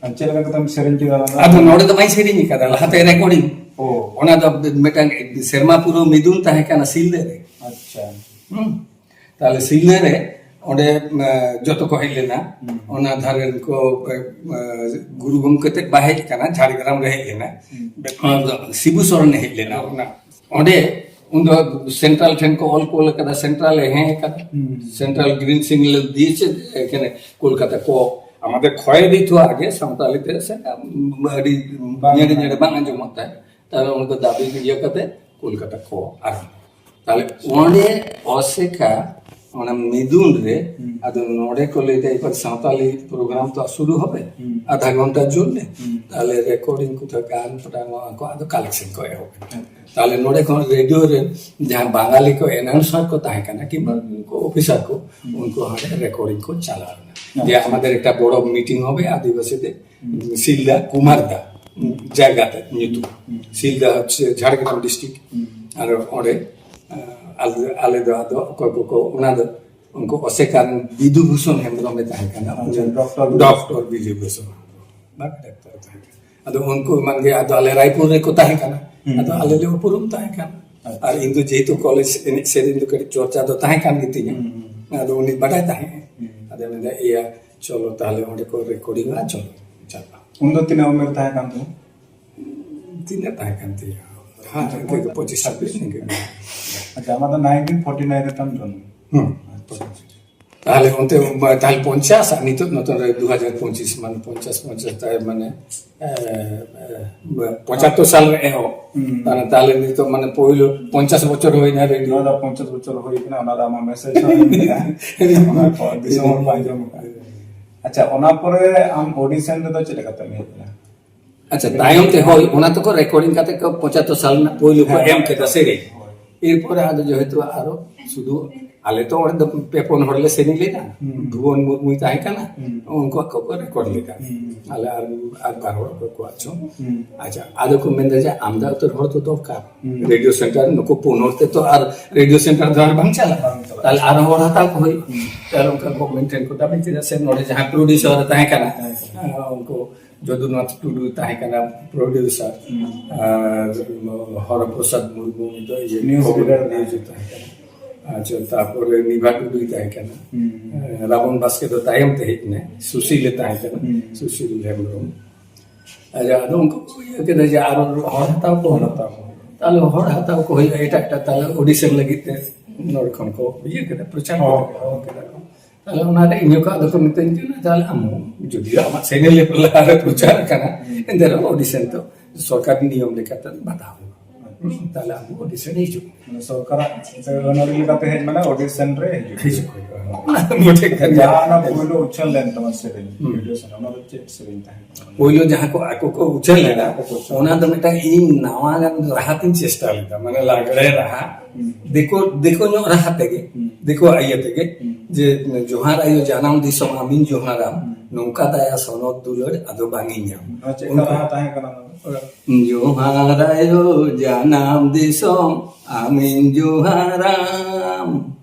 ᱟᱨ ᱪᱮᱫ ᱞᱮᱠᱟ ᱠᱟᱛᱮᱢ ᱥᱮᱨᱮᱧ ᱠᱮᱫᱟ ᱚᱱᱟ ᱫᱚ? ᱟᱫᱚ ᱱᱚᱰᱮ ᱫᱚ ᱵᱟᱹᱧ ᱥᱮᱨᱮᱧ ᱟᱠᱟᱫᱟ, ᱞᱟᱦᱟᱛᱮ ᱨᱮᱠᱚᱨᱰᱤᱝ᱾ ᱳ᱾ ᱚᱱᱟ ᱫᱚ ᱢᱤᱫᱴᱟᱝ ᱥᱮᱨᱢᱟ ᱯᱩᱨᱟᱹᱣ ᱢᱤᱫᱩᱱ ᱛᱟᱦᱮᱸ ᱠᱟᱱᱟ ᱥᱤᱞᱫᱟᱹ ᱨᱮ᱾ ᱟᱪᱪᱷᱟ᱾ ᱦᱩᱸ᱾ ᱛᱟᱦᱞᱮ ᱥᱤᱞᱫᱟᱹ ᱨᱮ ᱚᱸᱰᱮ, ᱮ, ᱡᱚᱛᱚ ᱠᱚ ᱦᱮᱡ ᱞᱮᱱᱟ᱾ ᱚᱱᱟ ᱫᱷᱟᱨᱮ ᱨᱮᱱ ᱠᱚ, ᱮ, ᱮ, ᱜᱩᱨᱩ ᱜᱚᱢᱠᱮ ᱛᱮᱫ ᱵᱟᱭ ᱦᱮᱡ ᱠᱟᱱᱟ, ᱡᱷᱟᱲᱜᱨᱟᱢ ᱨᱮ ᱦᱮᱡ ᱞᱮᱱᱟ᱾ ᱚᱱᱟ ᱫᱚ ᱥᱤᱵᱩ ᱥᱚᱨᱮᱱᱮ ᱦᱮᱡ ᱞᱮᱱᱟ᱾ ᱚᱱᱟ ᱚᱸᱰᱮ ᱩᱱᱫᱚ ᱥᱮᱱᱴᱨᱟᱞ ᱴᱷᱮᱱ ᱠᱚ ᱚᱞ ᱠᱚᱞ ᱠᱟᱫᱟ, ᱥᱮᱱᱴᱨᱟᱞ ᱮ ᱦᱮᱸ ᱠᱟᱫᱟ, ᱥᱮᱱᱴᱨᱟᱞ ᱜᱨᱤᱱ ᱥᱤᱜᱱᱟᱞ ᱫᱤᱭᱮ ᱪᱮᱫ ᱮᱠᱷᱟᱱᱮ ᱠᱳᱞᱠᱟᱛᱟ ᱠᱚ ᱟᱢᱟᱫᱮᱨ ᱠᱷᱚᱭ ᱫᱤᱛᱷᱩ ᱟᱜᱮ ᱥᱟᱱᱛᱟᱲᱤ ᱛᱮ ᱥᱮ, ᱟᱹᱰᱤ ᱧᱮᱲᱮ ᱧᱮᱲᱮ ᱵᱟᱝ ᱟᱸᱡᱚᱢᱚᱜ ᱛᱟᱭ᱾ ᱛᱟᱦᱞᱮ ᱩᱱᱠᱩ ᱫᱟᱵᱤ ᱤᱭᱟᱹ ᱠᱟᱛᱮ ᱠᱳᱞᱠᱟᱛᱟ ᱠᱚ ᱟᱨ ᱛᱟᱦᱞᱮ ᱚᱸᱰᱮ ᱚᱥᱮᱠᱟ ᱚᱱᱟ ᱢᱤᱫᱩᱱ ᱨᱮ ᱟᱫᱚ ᱱᱚᱰᱮ ᱠᱚ ᱞᱟᱹᱭ ᱫᱟ, "ᱮᱵᱟᱨ ᱥᱟᱱᱛᱟᱲᱤ ᱯᱨᱳᱜᱨᱟᱢ ᱛᱚ ᱥᱩᱨᱩ ᱦᱚᱵᱮ ᱟᱫᱷᱟ ᱜᱷᱚᱱᱴᱟ ᱡᱳᱨ ᱞᱮ, ᱛᱟᱦᱞᱮ ᱨᱮᱠᱚᱨᱰᱤᱝ ᱠᱚ ᱛᱟᱦᱮᱸ ᱠᱟᱱ ᱯᱟᱴᱟ ᱱᱚᱣᱟ ᱠᱚ ᱟᱫᱚ ᱠᱟᱞᱮᱠᱥᱚᱱ ᱠᱚ ᱮᱦᱚᱵ ᱮᱱᱟ᱾ ᱛᱟᱦᱞᱮ ᱱᱚᱰᱮ ᱠᱷᱚᱱ ᱨᱮᱰᱤᱭᱳ ᱨᱮ ᱡᱟᱦᱟᱸ ᱵᱟᱝᱜᱟᱞᱤ ᱠᱚ ᱮᱱᱟᱣᱩᱱᱥᱟᱨ ᱠᱚ ᱛᱟᱦᱮᱸ ᱠᱟᱱᱟ ᱠᱤᱝᱵᱟ ᱩᱱᱠᱩ ᱚᱯᱷᱤᱥᱟᱨ ᱠᱚ, ᱩᱱᱠᱩ ᱦᱟᱸᱰᱮ ᱨᱮᱠᱚᱨᱰᱤᱝ ᱠᱚ ᱪᱟᱞᱟᱣ ᱮᱱᱟ ᱡᱮ ᱟᱪᱪᱷᱟ᱾ ᱟᱢᱟᱫᱮᱨ ᱮᱠᱴᱟ ᱵᱚᱲᱚ ᱢᱤᱴᱤᱝ ᱦᱚᱵᱮ ᱟᱹᱫᱤᱵᱟᱹᱥᱤ ᱛᱮ, ᱥᱤᱞᱫᱟ ᱠᱩᱢᱟᱨᱫᱟ ᱡᱟᱭᱜᱟ ᱛᱮ ᱧᱩᱛᱩᱢ, ᱥᱤᱞᱫᱟ ᱦᱚᱪᱪᱷᱮ ᱡᱷᱟᱲᱜᱨᱟᱢ ᱰᱤᱥᱴᱨᱤᱠᱴ᱾ ᱟᱨ ᱚᱸᱰᱮ ᱟᱞᱮ ᱟᱞᱮ ᱫᱚ ᱟᱫᱚ ᱚᱠᱚᱭ ᱠᱚᱠᱚ ᱚᱱᱟ ᱫᱚ ᱩᱱᱠᱩ ᱚᱥᱮᱠᱟᱱ ᱵᱤᱫᱩ ᱵᱷᱩᱥᱚᱱ ᱦᱮᱢᱵᱨᱚᱢ ᱮ ᱛᱟᱦᱮᱸ ᱠᱟᱱᱟ᱾ ᱟᱪᱪᱷᱟ, ᱰᱚᱠᱴᱚᱨ ᱵᱤᱫᱩ᱾ ᱰᱚᱠᱴᱚᱨ ᱵᱤᱫᱩ ᱵᱷᱩᱥᱚᱱ ᱦᱮᱢᱵᱨᱚᱢ, ᱵᱟᱝ ᱰᱟᱠᱛᱟᱨ ᱮ ᱛᱟᱦᱮᱸ ᱠᱟᱱᱟ᱾ ᱟᱫᱚ ᱩᱱᱠᱩ ᱮᱢᱟᱱ ᱜᱮ, ᱟᱫᱚ ᱟᱞᱮ ᱨᱟᱭᱯᱩᱨ ᱨᱮᱠᱚ ᱛᱟᱦᱮᱸ ᱠᱟᱱᱟ᱾ ᱦᱩᱸ᱾ ᱟᱫᱚ ᱟᱞᱮ ᱞᱮ ᱩᱯᱨᱩᱢ ᱛᱟᱦᱮᱸ ᱠᱟᱱᱟ᱾ ᱟᱪᱪᱷᱟ᱾ ᱟᱨ ᱤᱧ ᱫᱚ ᱡᱮᱦᱮᱛᱩ ᱠᱚᱞᱮᱡᱽ ᱮᱱᱮᱡ ᱥᱮᱨᱮᱧ ᱫᱚ ᱠᱟᱹᱴᱤᱡ ᱪᱚᱨᱪᱟ ᱫᱚ ᱛᱟᱦᱮᱸ ᱠᱟᱱ ᱜᱮᱛᱤᱧᱟ᱾ ᱦᱩᱸ, ᱦᱩᱸ᱾ ᱟᱫᱚ ᱩᱱᱤ ᱵᱟᱰᱟᱭ ᱛᱟᱦᱮᱸᱫ᱾ ᱦᱩᱸ᱾ ᱟᱫᱚ ᱢᱮᱱᱫᱟ, "ᱤᱭᱟᱹ, ᱪᱚᱞᱚ ᱛᱟᱦᱞᱮ ᱚᱸᱰᱮ ᱠᱚ ᱨᱮᱠᱚᱨᱰᱤᱝᱟ, ᱪᱚᱞᱚ ᱪᱟᱞᱟᱜ." ᱩᱱ ᱫᱚ ᱛᱤᱱᱟᱹᱜ ᱩᱢᱮᱨ ᱛᱟᱦᱮᱸ ᱠᱟᱱ ᱛᱟᱢᱟ? ᱛᱤᱱᱟᱹᱜ ᱛᱟᱦᱮᱸ ᱠᱟᱱ ᱛᱤᱧᱟ? ᱦᱮᱸ, ᱤᱱᱠᱟᱹ ᱜᱮ ᱯᱚᱸᱪᱤᱥ ᱪᱷᱟᱵᱵᱤᱥ ᱤᱱᱠᱟᱹ ᱜᱮ᱾ ᱟᱪᱪᱷᱟ, ᱟᱢᱟᱜ ᱫᱚ ᱱᱟᱭᱤᱱᱴᱤᱱ ᱯᱷᱳᱨᱴᱤ ᱱᱟᱭᱤᱱ ᱨᱮ ᱛᱟᱢ ᱡᱚᱱᱢᱚ? ᱦᱩᱸ᱾ ᱟᱪᱪᱷᱟ᱾ ᱛᱟᱦᱞᱮ ᱚᱱᱛᱮ, ᱛᱟᱦᱞᱮ ᱯᱚᱧᱪᱟᱥ, ᱟᱨ ᱱᱤᱛᱚᱜ ᱱᱚᱛᱮ ᱨᱮ ᱫᱩ ᱦᱟᱡᱟᱨ ᱯᱚᱸᱪᱤᱥ, ᱢᱟᱱᱮ ᱯᱚᱧᱪᱟᱥ, ᱯᱚᱧᱪᱟᱥ ᱛᱟᱭᱚᱢ, ᱢᱟᱱᱮ, ᱮ, ᱮ, ᱯᱚᱸᱪᱟᱛᱛᱳᱨ ᱥᱟᱞ ᱨᱮ ᱮᱦᱚᱵ᱾ ᱦᱩᱸ᱾ ᱢᱟᱱᱮ ᱛᱟᱦᱞᱮ ᱱᱤᱛᱚᱜ ᱢᱟᱱᱮ ᱯᱳᱭᱞᱳ ᱯᱚᱧᱪᱟᱥ ᱵᱚᱪᱷᱚᱨ ᱦᱩᱭᱱᱟ ᱨᱮᱰᱤᱭᱳ᱾ ᱱᱚᱣᱟ ᱫᱚ ᱯᱚᱧᱪᱟᱥ ᱵᱚᱪᱷᱚᱨ ᱦᱩᱭ ᱠᱟᱱᱟ, ᱚᱱᱟ ᱫᱚ ᱟᱢᱟᱜ ᱢᱮᱥᱮᱡᱽ ᱦᱚᱸ ᱦᱩᱭ ᱠᱟᱱᱟ᱾ ᱚᱱᱟ ᱠᱚ ᱫᱤᱥᱚᱢ ᱦᱚᱲ ᱠᱚ ᱟᱸᱡᱚᱢ ᱠᱟᱜᱼᱟ᱾ ᱟᱪᱪᱷᱟ, ᱚᱱᱟ ᱯᱚᱨᱮ ᱟᱢ ᱚᱰᱤᱥᱚᱱ ᱨᱮᱫᱚ ᱪᱮᱫ ᱞᱮᱠᱟᱛᱮᱢ ᱦᱮᱡ ᱮᱱᱟ? ᱟᱪᱪᱷᱟ, ᱛᱟᱭᱚᱢ ᱛᱮ, ᱦᱳᱭ, ᱚᱱᱟ ᱛᱮᱠᱚ ᱨᱮᱠᱚᱨᱰᱤᱝ ᱠᱟᱛᱮ ᱠᱚ ᱯᱚᱸᱪᱟᱛᱛᱳᱨ ᱥᱟᱞ ᱨᱮᱱᱟᱜ ᱯᱳᱭᱞᱳ ᱠᱚ ᱦᱮᱸ, ᱮᱢ ᱦᱮᱸ᱾ ᱠᱮᱫᱟ ᱥᱮᱨᱮᱧ᱾ ᱦᱳᱭ᱾ ᱮᱨᱯᱚᱨᱮ ᱟᱫᱚ ᱡᱮᱦᱮᱛᱩ ᱟᱨᱚ ᱥᱩᱫᱷᱩ ᱟᱞᱮ ᱛᱚ ᱚᱸᱰᱮ ᱫᱚ ᱯᱮ ᱯᱩᱱ ᱦᱚᱲ ᱞᱮ ᱥᱮᱨᱮᱧ ᱞᱮᱫᱟ᱾ ᱦᱩᱸ᱾ ᱵᱷᱩᱵᱚᱱ ᱢᱩᱨᱢᱩᱭ ᱛᱟᱦᱮᱸ ᱠᱟᱱᱟ, ᱦᱩᱸ᱾ ᱩᱱᱠᱩᱣᱟᱜ ᱠᱚᱠᱚ ᱨᱮᱠᱚᱨᱰ ᱞᱮᱫᱟ᱾ ᱦᱩᱸ᱾ ᱟᱞᱮ ᱟᱨ, ᱟᱨ ᱵᱟᱨ ᱦᱚᱲ ᱠᱚ ᱠᱚᱣᱟᱜ ᱪᱚᱝ᱾ ᱦᱩᱸ᱾ ᱟᱪᱪᱷᱟ, ᱟᱫᱚ ᱠᱚ ᱢᱮᱱᱫᱟ ᱡᱮ ᱟᱢᱫᱟ ᱩᱛᱟᱹᱨ ᱦᱚᱲ ᱫᱚ ᱫᱚᱨᱠᱟᱨ᱾ ᱦᱩᱸ᱾ ᱨᱮᱰᱤᱭᱳ ᱥᱮᱱᱴᱟᱨ, ᱱᱩᱠᱩ ᱯᱩᱱ ᱦᱚᱲ ᱛᱮ ᱛᱚ ᱟᱨ ᱨᱮᱰᱤᱭᱳ ᱥᱮᱱᱴᱟᱨ ᱫᱚ ᱟᱨ ᱵᱟᱝ ᱪᱟᱞᱟᱜᱼᱟ᱾ ᱵᱟᱝ ᱪᱟᱞᱟᱜᱼᱟ᱾ ᱛᱟᱦᱞᱮ ᱟᱨᱦᱚᱸ ᱦᱚᱲ ᱦᱟᱛᱟᱣ ᱠᱚ ᱦᱩᱭᱩᱜᱼᱟ᱾ ᱦᱩᱸ᱾ ᱛᱟᱦᱞᱮ ᱚᱱᱠᱟ ᱜᱚᱵᱷᱢᱮᱱᱴ ᱴᱷᱮᱱ ᱠᱚ ᱫᱟᱹᱵᱤ ᱠᱮᱫᱟ, ᱥᱮ ᱱᱚᱰᱮ ᱡᱟᱦᱟᱸ ᱯᱨᱚᱰᱭᱩᱥᱟᱨ ᱮ ᱛᱟᱦᱮᱸ ᱠᱟᱱᱟ, ᱦᱮᱸ᱾ ᱩᱱᱠᱩ ᱡᱚᱫᱩᱱᱟᱛᱷ ᱴᱩᱰᱩ ᱛᱟᱦᱮᱸ ᱠᱟᱱᱟ ᱯᱨᱚᱰᱭᱩᱥᱟᱨ, ᱦᱩᱸ᱾ ᱟᱨ ᱦᱚᱨᱚᱯᱨᱚᱥᱟᱫᱽ ᱢᱩᱨᱢᱩ ᱫᱚ ᱤᱭᱟᱹ ᱱᱤᱭᱩᱡ ᱠᱷᱚᱵᱚᱨ ᱨᱤᱰᱟᱨ᱾ ᱱᱤᱭᱩᱡ ᱛᱟᱦᱮᱸ ᱠᱟᱱᱟ᱾ ᱟᱪᱪᱷᱟ, ᱛᱟᱨᱯᱚᱨᱮ ᱱᱤᱵᱷᱟ ᱴᱩᱰᱩᱭ ᱛᱟᱦᱮᱸ ᱠᱟᱱᱟ᱾ ᱦᱩᱸ᱾ ᱨᱟᱵᱚᱱ ᱵᱟᱥᱠᱮ ᱫᱚ ᱛᱟᱭᱚᱢ ᱛᱮ ᱦᱮᱡ ᱮᱱᱟᱭ, ᱥᱩᱥᱤᱞ ᱮ ᱛᱟᱦᱮᱸ ᱠᱟᱱᱟ, ᱦᱩᱸ᱾ ᱥᱩᱥᱤᱞ ᱦᱮᱢᱵᱨᱚᱢ᱾ ᱟᱪᱪᱷᱟ, ᱟᱫᱚ ᱩᱱᱠᱩ ᱠᱚ ᱤᱭᱟᱹ ᱠᱮᱫᱟ ᱡᱮ ᱟᱨᱚ ᱦᱚᱲ ᱦᱟᱛᱟᱣ ᱠᱚ ᱦᱚᱲ ᱦᱩᱭᱩᱜᱼᱟ᱾ ᱦᱟᱛᱟᱣ ᱠᱚ ᱦᱩᱭᱩᱜᱼᱟ᱾ ᱛᱟᱦᱞᱮ ᱦᱚᱲ ᱦᱟᱛᱟᱣ ᱠᱚ ᱦᱩᱭᱩᱜᱼᱟ, ᱮᱴᱟᱜ ᱮᱴᱟᱜ, ᱛᱟᱦᱞᱮ ᱚᱰᱤᱥᱚᱱ ᱞᱟᱹᱜᱤᱫ ᱛᱮ ᱱᱚᱰᱮ ᱠᱷᱚᱱ ᱠᱚ ᱤᱭᱟᱹ ᱠᱮᱫᱟ, ᱯᱨᱚᱪᱟᱨ ᱦᱚᱸ᱾ ᱠᱮᱫᱟ, ᱦᱚᱦᱚ ᱠᱮᱫᱟ ᱠᱚ᱾ ᱛᱟᱦᱞᱮ ᱚᱱᱟᱨᱮ ᱤᱧ ᱦᱚᱸ ᱟᱫᱚ ᱠᱚ ᱢᱤᱛᱟᱹᱧ ᱠᱟᱱᱟ, "ᱛᱟᱦᱞᱮ ᱟᱢ ᱦᱚᱸ ᱡᱩᱫᱤ ᱟᱢᱟᱜ ᱥᱮᱨᱮᱧ ᱞᱮᱵᱮᱞ ᱞᱟᱦᱟᱨᱮ ᱯᱨᱚᱪᱟᱨ ᱠᱟᱱᱟ, ᱮᱱᱛᱮ ᱨᱮᱦᱚᱸ ᱚᱰᱤᱥᱚᱱ ᱫᱚ ᱥᱚᱨᱠᱟᱨᱤ ᱱᱤᱭᱚᱢ ᱞᱮᱠᱟᱛᱮ ᱵᱟᱫᱷᱟ ᱦᱩᱭᱩᱜᱼᱟ᱾ ᱦᱩᱸ, ᱛᱟᱦᱞᱮ ᱟᱢ ᱦᱚᱸ ᱚᱰᱤᱥᱚᱱ ᱦᱤᱡᱩᱜ ᱢᱮ᱾ ᱢᱟᱱᱮ ᱥᱚᱨᱠᱟᱨᱟᱜ ᱟᱹᱱ ᱟᱹᱨᱤ ᱞᱮᱠᱟᱛᱮ ᱦᱮᱡ ᱢᱟᱱᱮ ᱚᱰᱤᱥᱚᱱ ᱨᱮ ᱦᱤᱡᱩᱜ ᱦᱤᱡᱩᱜ ᱦᱩᱭᱩᱜᱼᱟ᱾ ᱦᱩᱭᱩᱜᱼᱟ᱾ ᱚᱱᱟ ᱫᱚ ᱢᱤᱫᱴᱮᱡ ᱠᱟᱱ ᱜᱮᱭᱟ᱾ ᱡᱟᱦᱟᱸ ᱚᱱᱟ ᱯᱳᱭᱞᱳ ᱩᱪᱷᱟᱹᱱ ᱞᱮᱱ ᱛᱟᱢᱟ ᱥᱮᱨᱮᱧ, ᱦᱩᱸ᱾ ᱨᱮᱰᱤᱭᱳ ᱥᱮᱨᱮᱧ, ᱚᱱᱟ ᱫᱚ ᱪᱮᱫ ᱥᱮᱨᱮᱧ ᱛᱟᱦᱮᱸ ᱠᱟᱱᱟ? ᱯᱳᱭᱞᱳ ᱡᱟᱦᱟᱸ ᱠᱚ ᱟᱠᱚ ᱠᱚ ᱩᱪᱷᱟᱹᱱ ᱞᱮᱫᱟ, ᱟᱠᱚ ᱠᱚ ᱩᱪᱷᱟᱹᱱ᱾ ᱚᱱᱟ ᱫᱚ ᱢᱤᱫᱴᱟᱝ ᱤᱧ ᱱᱟᱣᱟ ᱜᱟᱱ ᱨᱟᱦᱟ ᱛᱤᱧ ᱪᱮᱥᱴᱟ ᱞᱮᱫᱟ, ᱢᱟᱱᱮ ᱞᱟᱜᱽᱲᱮ ᱨᱟᱦᱟ, ᱦᱩᱸ᱾ ᱫᱤᱠᱩ, ᱫᱤᱠᱩ ᱧᱚᱜ ᱨᱟᱦᱟ ᱛᱮᱜᱮ, ᱦᱩᱸ᱾ ᱫᱤᱠᱩᱣᱟᱜ ᱤᱭᱟᱹ ᱛᱮᱜᱮ, ᱦᱩᱸ᱾ ᱡᱮ, "ᱡᱚᱦᱟᱨ ᱟᱭᱳ ᱡᱟᱱᱟᱢ ᱫᱤᱥᱚᱢ ᱟᱢᱤᱧ ᱡᱚᱦᱟᱨᱟᱢ, ᱦᱩᱸ᱾ ᱱᱚᱝᱠᱟ ᱫᱟᱭᱟ ᱥᱚᱱᱚᱛ ᱫᱩᱞᱟᱹᱲ ᱟᱫᱚ ᱵᱟᱝ ᱤᱧ ᱧᱟᱢ᱾" ᱱᱚᱣᱟ ᱪᱮᱫ ᱚᱱᱠᱟ᱾ ᱞᱮᱠᱟ ᱨᱟᱦᱟ ᱛᱟᱦᱮᱸ ᱠᱟᱱᱟ ᱱᱚᱣᱟ ᱫᱚ? ᱡᱚᱦᱟᱨ ᱟᱭᱳ ᱡᱟᱱᱟᱢ ᱫᱤᱥᱚᱢ ᱟᱢᱤᱧ ᱡᱚᱦᱟᱨᱟᱢ,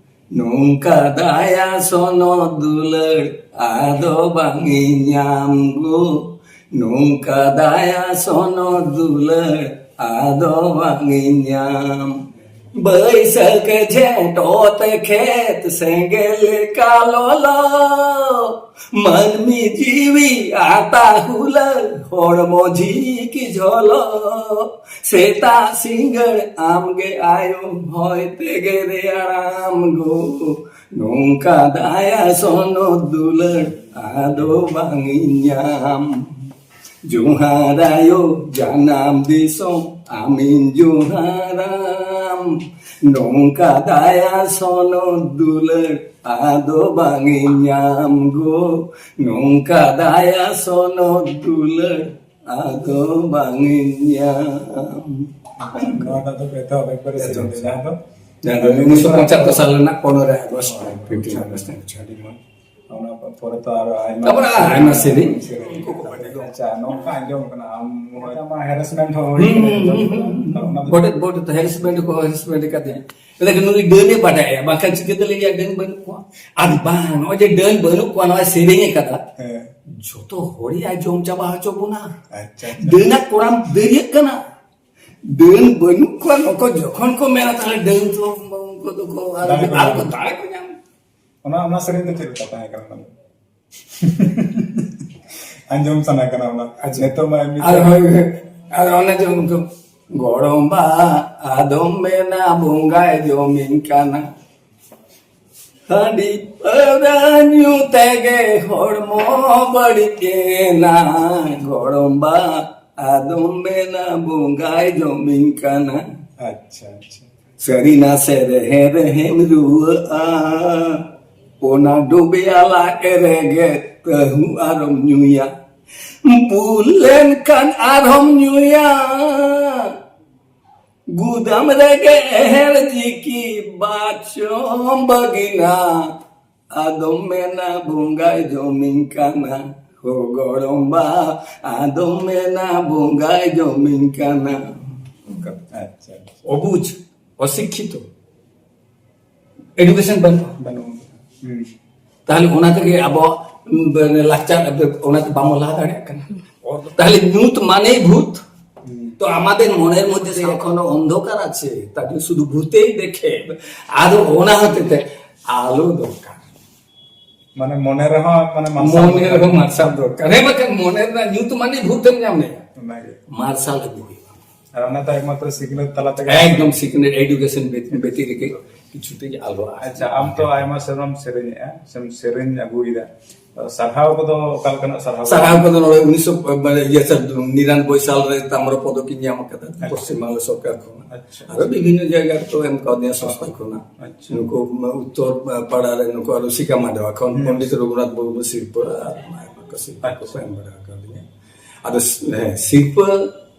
ᱱᱚᱝᱠᱟ ᱫᱟᱭᱟ ᱥᱚᱱᱚᱛ ᱫᱩᱞᱟᱹᱲ ᱟᱫᱚ ᱵᱟᱝ ᱤᱧ ᱧᱟᱢ ᱜᱳ᱾ ᱱᱚᱝᱠᱟ ᱫᱟᱭᱟ ᱥᱚᱱᱚᱛ ᱫᱩᱞᱟᱹᱲ ᱟᱫᱚ ᱵᱟᱝ ᱤᱧ ᱧᱟᱢ᱾ ᱵᱟᱹᱭᱥᱟᱹᱠᱷ ᱡᱷᱮᱸᱴ ᱚᱛ ᱠᱷᱮᱛ ᱥᱮᱸᱜᱮᱞ ᱞᱮᱠᱟ ᱞᱚᱞᱚ, ᱢᱟᱹᱱᱢᱤ ᱡᱤᱣᱤ ᱟᱛᱟ ᱦᱩᱞᱟᱹ, ᱦᱚᱲᱢᱚ ᱡᱷᱤᱠ ᱡᱷᱚᱞᱚ᱾ ᱥᱮᱛᱟᱜ ᱥᱤᱸᱜᱟᱹᱲ ᱟᱢᱜᱮ ᱟᱭᱳ, ᱦᱚᱭ ᱛᱮᱜᱮ ᱨᱮᱭᱟᱲᱟᱢ ᱜᱳ᱾ ᱱᱚᱝᱠᱟ ᱫᱟᱭᱟ ᱥᱚᱱᱚᱛ ᱫᱩᱞᱟᱹᱲ ᱟᱫᱚ ᱵᱟᱝ ᱤᱧ ᱧᱟᱢ᱾ ᱡᱚᱦᱟᱨ ᱟᱭᱳ ᱡᱟᱱᱟᱢ ᱫᱤᱥᱚᱢ, ᱟᱢᱤᱧ ᱡᱚᱦᱟᱨᱟᱢ᱾ ᱱᱚᱝᱠᱟ ᱫᱟᱭᱟ ᱥᱚᱱᱚᱛ ᱫᱩᱞᱟᱹᱲ ᱟᱫᱚ ᱵᱟᱝ ᱤᱧ ᱧᱟᱢ ᱜᱳ᱾ ᱱᱚᱝᱠᱟ ᱫᱟᱭᱟ ᱥᱚᱱᱚᱛ ᱫᱩᱞᱟᱹᱲ ᱟᱫᱚ ᱵᱟᱝ ᱤᱧ ᱧᱟᱢ᱾ ᱱᱚᱣᱟᱴᱟᱜ ᱫᱚ ᱮᱛᱚᱦᱚᱵ ᱮᱠᱵᱟᱨᱮ ᱥᱮᱨᱮᱧ ᱫᱚ, ᱡᱟᱦᱟᱸ ᱫᱚ ᱡᱟᱦᱟᱸ ᱫᱚ ᱩᱱᱤᱥᱥᱚ ᱯᱚᱸᱪᱟᱛᱛᱳᱨ ᱥᱟᱞ ᱨᱮᱱᱟᱜ ᱯᱚᱱᱨᱚᱭ ᱟᱜᱚᱥᱴ, ᱯᱷᱤᱯᱴᱤᱱ ᱟᱜᱚᱥᱴ᱾ ᱟᱹᱰᱤ ᱢᱚᱡᱽ᱾ ᱚᱱᱟ ᱯᱚᱨᱮ ᱛᱚ ᱟᱨᱚ ᱟᱭᱢᱟ ᱛᱟᱯᱚᱨᱮ ᱟᱭᱢᱟ ᱥᱮᱨᱮᱧ᱾ ᱟᱪᱪᱷᱟ, ᱱᱚᱝᱠᱟ ᱟᱸᱡᱚᱢ ᱠᱟᱱᱟ ᱟᱢ ᱦᱚᱸ ᱟᱢᱟᱜ ᱦᱮᱨᱮᱥᱢᱮᱱᱴ ᱦᱚᱸ ᱦᱩᱭ ᱦᱩᱸ, ᱠᱟᱱᱟ᱾ ᱦᱩᱸ, ᱦᱩᱸ, ᱦᱩᱸ᱾ ᱚᱱᱟ ᱫᱚ ᱵᱚᱰᱮ ᱵᱚᱰᱮ ᱛᱚ ᱦᱮᱨᱮᱥᱢᱮᱱᱴ ᱠᱚ ᱦᱮᱨᱮᱥᱢᱮᱱᱴ ᱠᱟᱫᱮᱭᱟ᱾ ᱞᱮᱠᱤᱱ ᱱᱩᱭ ᱰᱟᱹᱱᱮ ᱵᱟᱰᱟᱭᱟ, ᱵᱟᱝᱠᱷᱟᱱ ᱪᱤᱠᱟᱹᱛᱮ ᱞᱟᱹᱭᱟ ᱰᱟᱹᱱ ᱵᱟᱹᱱᱩᱜ ᱠᱚᱣᱟ? ᱟᱨ ᱵᱟᱝ, ᱱᱚᱜᱼᱚᱭ ᱡᱮ ᱰᱟᱹᱱ ᱵᱟᱹᱱᱩᱜ ᱠᱚᱣᱟ, ᱱᱚᱣᱟ ᱥᱮᱨᱮᱧ ᱟᱠᱟᱫᱟ, ᱦᱮᱸ᱾ ᱡᱚᱛᱚ ᱦᱚᱲᱮ ᱟᱸᱡᱚᱢ ᱪᱟᱵᱟ ᱦᱚᱪᱚ ᱵᱚᱱᱟ᱾ ᱟᱪᱪᱷᱟ, ᱟᱪᱪᱷᱟ᱾ ᱰᱟᱹᱱᱟᱜ ᱠᱚᱲᱟᱢ ᱫᱟᱹᱨᱭᱟᱹᱜ ᱠᱟᱱᱟ᱾ ᱰᱟᱹᱱ ᱵᱟᱹᱱᱩᱜ ᱠᱚᱣᱟ ᱱᱚᱠᱚ ᱡᱚᱠᱷᱚᱱ ᱠᱚ ᱢᱮᱱᱟ, ᱛᱟᱦᱞᱮ ᱰᱟᱹᱱ ᱛᱚ ᱩᱱᱠᱩ ᱫᱚᱠᱚ ᱟᱨ ᱫᱟᱨᱮ ᱠᱚ ᱟᱨ ᱧᱟᱢ᱾ ᱠᱚ ᱫᱟᱨᱮ ᱠᱚ ᱧᱟᱢ᱾ ᱚᱱᱟ ᱚᱱᱟ ᱥᱮᱨᱮᱧ ᱫᱚ ᱪᱮᱫ ᱞᱮᱠᱟ ᱛᱟᱦᱮᱸ ᱠᱟᱱᱟ? ᱚᱱᱟ ᱫᱚ ᱟᱸᱡᱚᱢ ᱥᱟᱱᱟ ᱠᱟᱱᱟ ᱚᱱᱟ᱾ ᱟᱪᱪᱷᱟ᱾ ᱱᱤᱛᱚᱜ ᱢᱟ ᱮᱢᱱᱤ ᱟᱨ ᱛᱮ ᱦᱳᱭ, ᱦᱳᱭ᱾ ᱟᱨ ᱚᱱᱮ ᱡᱮ ᱩᱱᱠᱩ ᱜᱚᱲᱚᱢᱵᱟ ᱟᱫᱚᱢ ᱢᱮᱱᱟ ᱵᱚᱸᱜᱟᱭ ᱡᱚᱢᱤᱧ ᱠᱟᱱᱟ᱾ ᱦᱟᱺᱰᱤ ᱯᱟᱹᱣᱨᱟᱹ ᱧᱩ ᱛᱮᱜᱮ ᱦᱚᱲᱢᱚ ᱵᱟᱹᱲᱤᱡ ᱮᱱᱟ᱾ ᱜᱚᱲᱚᱢᱵᱟ ᱟᱫᱚᱢ ᱢᱮᱱᱟ ᱵᱚᱸᱜᱟᱭ ᱡᱚᱢᱤᱧ ᱠᱟᱱᱟ᱾ ᱟᱪᱪᱷᱟ, ᱟᱪᱪᱷᱟ᱾ ᱥᱟᱹᱨᱤ ᱱᱟᱥᱮ ᱨᱮᱦᱮ ᱨᱮᱦᱮᱢ ᱨᱩᱣᱟᱹᱜᱼᱟ, ᱚᱱᱟ ᱰᱩᱵᱤᱭᱟ ᱞᱟᱡ ᱨᱮᱜᱮ ᱛᱟᱹᱦᱩ ᱟᱨᱚᱢ ᱧᱩᱭᱟ᱾ ᱵᱩᱞ ᱞᱮᱱᱠᱷᱟᱱ ᱟᱨᱦᱚᱢ ᱧᱩᱭᱟ᱾ ᱜᱩᱫᱟᱢ ᱨᱮᱜᱮ ᱮᱦᱮᱲ ᱡᱤᱠᱤ ᱵᱟᱪᱚᱢ ᱵᱟᱹᱜᱤᱱᱟ᱾ ᱟᱫᱚᱢ ᱢᱮᱱᱟ ᱵᱚᱸᱜᱟᱭ ᱡᱚᱢᱤᱧ ᱠᱟᱱᱟ᱾ ᱦᱳ ᱜᱚᱲᱚᱢᱵᱟ, ᱟᱫᱚᱢ ᱢᱮᱱᱟ ᱵᱚᱸᱜᱟᱭ ᱡᱚᱢᱤᱧ ᱠᱟᱱᱟ᱾ ᱟᱪᱪᱷᱟ, ᱟᱪᱪᱷᱟ᱾ ᱚᱵᱩᱡ, ᱚᱥᱤᱠᱠᱷᱤᱛᱚ᱾ ᱮᱰᱩᱠᱮᱥᱚᱱ ᱵᱟᱹᱱᱩᱜᱼᱟ᱾ ᱵᱟᱹᱱᱩᱜᱼᱟ᱾ ᱦᱩᱸ᱾ ᱛᱟᱦᱞᱮ ᱚᱱᱟ ᱛᱮᱜᱮ ᱟᱵᱚ, ᱩᱢ, ᱞᱟᱠᱪᱟᱨ, ᱚᱱᱟᱛᱮ ᱵᱟᱵᱚᱱ ᱞᱟᱦᱟ ᱫᱟᱲᱮᱭᱟᱜ ᱠᱟᱱᱟ᱾ ᱛᱟᱦᱞᱮ ᱧᱩᱛ ᱢᱟᱱᱮ ᱵᱷᱩᱛ᱾ ᱦᱩᱸ᱾ ᱛᱚ ᱟᱢᱟᱫᱮᱨ ᱢᱚᱱᱮᱨ ᱢᱚᱫᱽᱫᱷᱮ ᱥᱮ ᱮᱠᱷᱚᱱᱳ ᱚᱱᱫᱷᱚᱠᱟᱨ আছে, ᱛᱟর শুধু ভূতেই দেখে। ᱟᱫᱚ ᱚᱱᱟ ᱦᱚᱛᱮ ᱛᱮ ᱟᱞᱚ ᱫᱚᱨᱠᱟর᱾ ᱢᱟᱱᱮ ᱢᱚᱱᱮ ᱨᱮᱦᱚᱸ ᱢᱟᱱᱮ ᱢᱟᱨᱥᱟᱞ ᱢᱚᱱᱮ ᱫᱚᱨᱠᱟᱨ᱾ ᱨᱮᱦᱚᱸ ᱢᱟᱨᱥᱟᱞ ᱫᱚᱨᱠᱟᱨ᱾ ᱦᱮᱸ, ᱵᱟᱠᱷᱟᱱ ᱢᱚᱱᱮ ᱨᱮᱱᱟᱜ ᱧᱩᱛ ᱢᱟᱱᱮ ᱵᱷᱩᱛᱮᱢ ᱧᱟᱢᱮᱭᱟ᱾ ᱚᱱᱟᱜᱮ᱾ ᱢᱟᱨᱥᱟᱞ ᱟᱹᱜᱩ ᱦᱩᱭᱩᱜᱼᱟ᱾ ᱟᱨ ᱚᱱᱟ ᱫᱚ ᱮᱠᱢᱟᱛᱨᱚ ᱥᱤᱠᱷᱱᱟᱹᱛ ᱛᱟᱞᱟ ᱛᱮᱜᱮ᱾ ᱮᱠᱫᱚᱢ ᱥᱤᱠᱷᱱᱟᱹᱛ, ᱮᱰᱩᱠᱮᱥᱚᱱ ᱵᱮᱛᱤ-, ᱵᱮᱛᱤᱨᱮᱠᱮ ᱠᱤᱪᱷᱩ ᱛᱮᱜᱮ ᱟᱞᱚ ᱟᱥ-, ᱟᱪᱪᱷᱟ, ᱟᱢ ᱛᱚ ᱟᱭᱢᱟ ᱥᱮᱨᱢᱟᱢ ᱥᱮᱨᱮᱧᱮᱜᱼᱟ, ᱥᱮᱢ ᱥᱮᱨᱮᱧ ᱟᱹᱜᱩᱭᱮᱫᱟ, ᱛᱚ ᱥᱟᱨᱦᱟᱣ ᱠᱚᱫᱚ ᱚᱠᱟ ᱞᱮᱠᱟᱱᱟᱜ ᱥᱟᱨᱦᱟᱣ? ᱥᱟᱨᱦᱟᱣ ᱠᱚᱫᱚ ᱱᱚᱰᱮ ᱩᱱᱤᱥᱥᱚ, ᱢᱟᱱᱮ, ᱤᱭᱟᱹ, ᱥᱟᱞ, ᱱᱤᱨᱟᱱᱚᱵᱵᱳᱭ ᱥᱟᱞ ᱨᱮ ᱛᱟᱢᱨᱚ ᱯᱚᱫᱚᱠ ᱤᱧ ᱧᱟᱢ ᱟᱠᱟᱫᱟ, ᱟᱪᱪᱷᱟ᱾ ᱯᱚᱥᱪᱤᱢ ᱵᱟᱝᱞᱟ ᱥᱚᱨᱠᱟᱨ ᱠᱷᱚᱱᱟᱜ᱾ ᱟᱪᱪᱷᱟ᱾ ᱟᱨᱚ ᱵᱤᱵᱷᱤᱱᱱᱚ ᱡᱟᱭᱜᱟ ᱨᱮ ᱛᱚ ᱮᱢ ᱠᱟᱣᱫᱤᱧᱟ ᱥᱚᱝᱥᱛᱷᱟ ᱠᱷᱚᱱᱟᱜ᱾ ᱟᱪᱪᱷᱟ᱾ ᱱᱩᱠᱩ, ᱩᱛᱛᱚᱨ ᱯᱟᱲᱟ ᱨᱮ ᱱᱩᱠᱩ ᱟᱨᱚ ᱥᱤᱠᱟ ᱢᱟᱰᱣᱟ ᱠᱷᱚᱱ ᱦᱩᱸ᱾ ᱯᱚᱱᱰᱤᱛ ᱨᱚᱜᱷᱩᱱᱟᱛᱷ ᱢᱩᱨᱢᱩ ᱥᱤᱨᱯᱟᱹ ᱟᱨ ᱟᱭᱢᱟ ᱠᱚ ᱥᱤᱨᱯᱟᱹ ᱠᱚᱠᱚ ᱟᱪᱪᱷᱟ᱾ ᱮᱢ ᱵᱟᱲᱟ ᱟᱠᱟᱫᱤᱧᱟ᱾ ᱟᱫᱚ ᱥ-, ᱦᱮᱸ, ᱥᱤᱨᱯᱟᱹ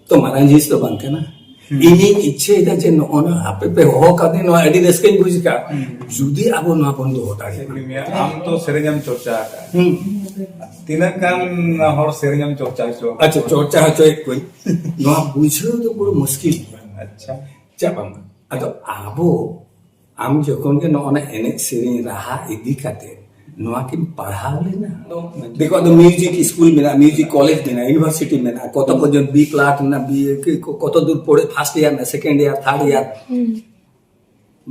ᱛᱚ ᱢᱟᱨᱟᱝ ᱡᱤᱱᱤᱥ ᱫᱚ ᱵᱟᱝ ᱠᱟᱱᱟ᱾ ᱦᱩᱸ᱾ ᱤᱧᱤᱧ ᱤᱪᱪᱷᱟᱹᱭᱮᱫᱟ ᱡᱮ ᱱᱚᱜᱼᱚ ᱱᱚᱣᱟ ᱟᱯᱮ ᱯᱮ ᱦᱚᱦᱚ ᱠᱟᱫᱤᱧ, ᱱᱚᱣᱟ ᱟᱹᱰᱤ ᱨᱟᱹᱥᱠᱟᱹᱧ ᱵᱩᱡᱽ ᱟᱠᱟᱫ᱾ ᱦᱩᱸ᱾ ᱡᱩᱫᱤ ᱟᱵᱚ ᱱᱚᱣᱟ ᱵᱚᱱ ᱫᱚᱦᱚ ᱫᱟᱲᱮᱭᱟᱜᱼᱟ᱾ ᱟᱢ ᱛᱚ ᱥᱮᱨᱮᱧ ᱮᱢ ᱪᱚᱨᱪᱟ ᱟᱠᱟᱫᱼᱟ᱾ ᱦᱩᱸ᱾ ᱛᱤᱱᱟᱹᱜ ᱜᱟᱱ ᱦᱚᱲ ᱥᱮᱨᱮᱧ ᱮᱢ ᱪᱚᱨᱪᱟ ᱦᱚᱪᱚ ᱟᱠᱟᱫ ᱟᱪᱪᱷᱟ, ᱠᱚᱣᱟ? ᱪᱚᱨᱪᱟ ᱦᱚᱪᱚᱭᱮᱫ ᱠᱚᱣᱟᱧ᱾ ᱱᱚᱣᱟ ᱵᱩᱡᱷᱟᱹᱣ ᱫᱚ ᱵᱚᱲᱚ ᱢᱩᱥᱠᱤᱞ ᱜᱮᱭᱟ᱾ ᱟᱪᱪᱷᱟ᱾ ᱪᱮᱫ ᱵᱟᱝ? ᱟᱫᱚ ᱟᱵᱚ, ᱟᱢ ᱡᱚᱠᱷᱚᱱ ᱜᱮ ᱱᱚᱜᱼᱚ ᱱᱟ ᱮᱱᱮᱡ ᱥᱮᱨᱮᱧ ᱨᱟᱦᱟ ᱤᱫᱤ ᱠᱟᱛᱮ ᱱᱚᱣᱟ ᱠᱤᱢ ᱯᱟᱲᱦᱟᱣ ᱞᱮᱱᱟ? ᱫᱮᱠᱷᱚ, ᱟᱫᱚ ᱢᱤᱣᱡᱤᱠ ᱥᱠᱩᱞ ᱢᱮᱱᱟᱜᱼᱟ, ᱢᱤᱣᱡᱤᱠ ᱠᱚᱞᱮᱡᱽ ᱢᱮᱱᱟᱜᱼᱟ, ᱤᱭᱩᱱᱤᱵᱷᱟᱨᱥᱤᱴᱤ ᱢᱮᱱᱟᱜᱼᱟ, ᱠᱚᱛᱚ ᱯᱚᱨᱡᱚᱱ ᱵᱤ ᱯᱞᱟᱴ ᱢᱮᱱᱟᱜᱼᱟ, ᱵᱤ, ᱠᱚ-, ᱠᱚᱛᱚ ᱫᱩᱨ ᱯᱚᱲᱮ, ᱯᱷᱟᱨᱥᱴ ᱤᱭᱟᱨ ᱢᱮᱱᱟᱜᱼᱟ, ᱥᱮᱠᱮᱱᱰ ᱤᱭᱟᱨ, ᱛᱷᱟᱨᱰ ᱤᱭᱟᱨ᱾ ᱦᱩᱸ᱾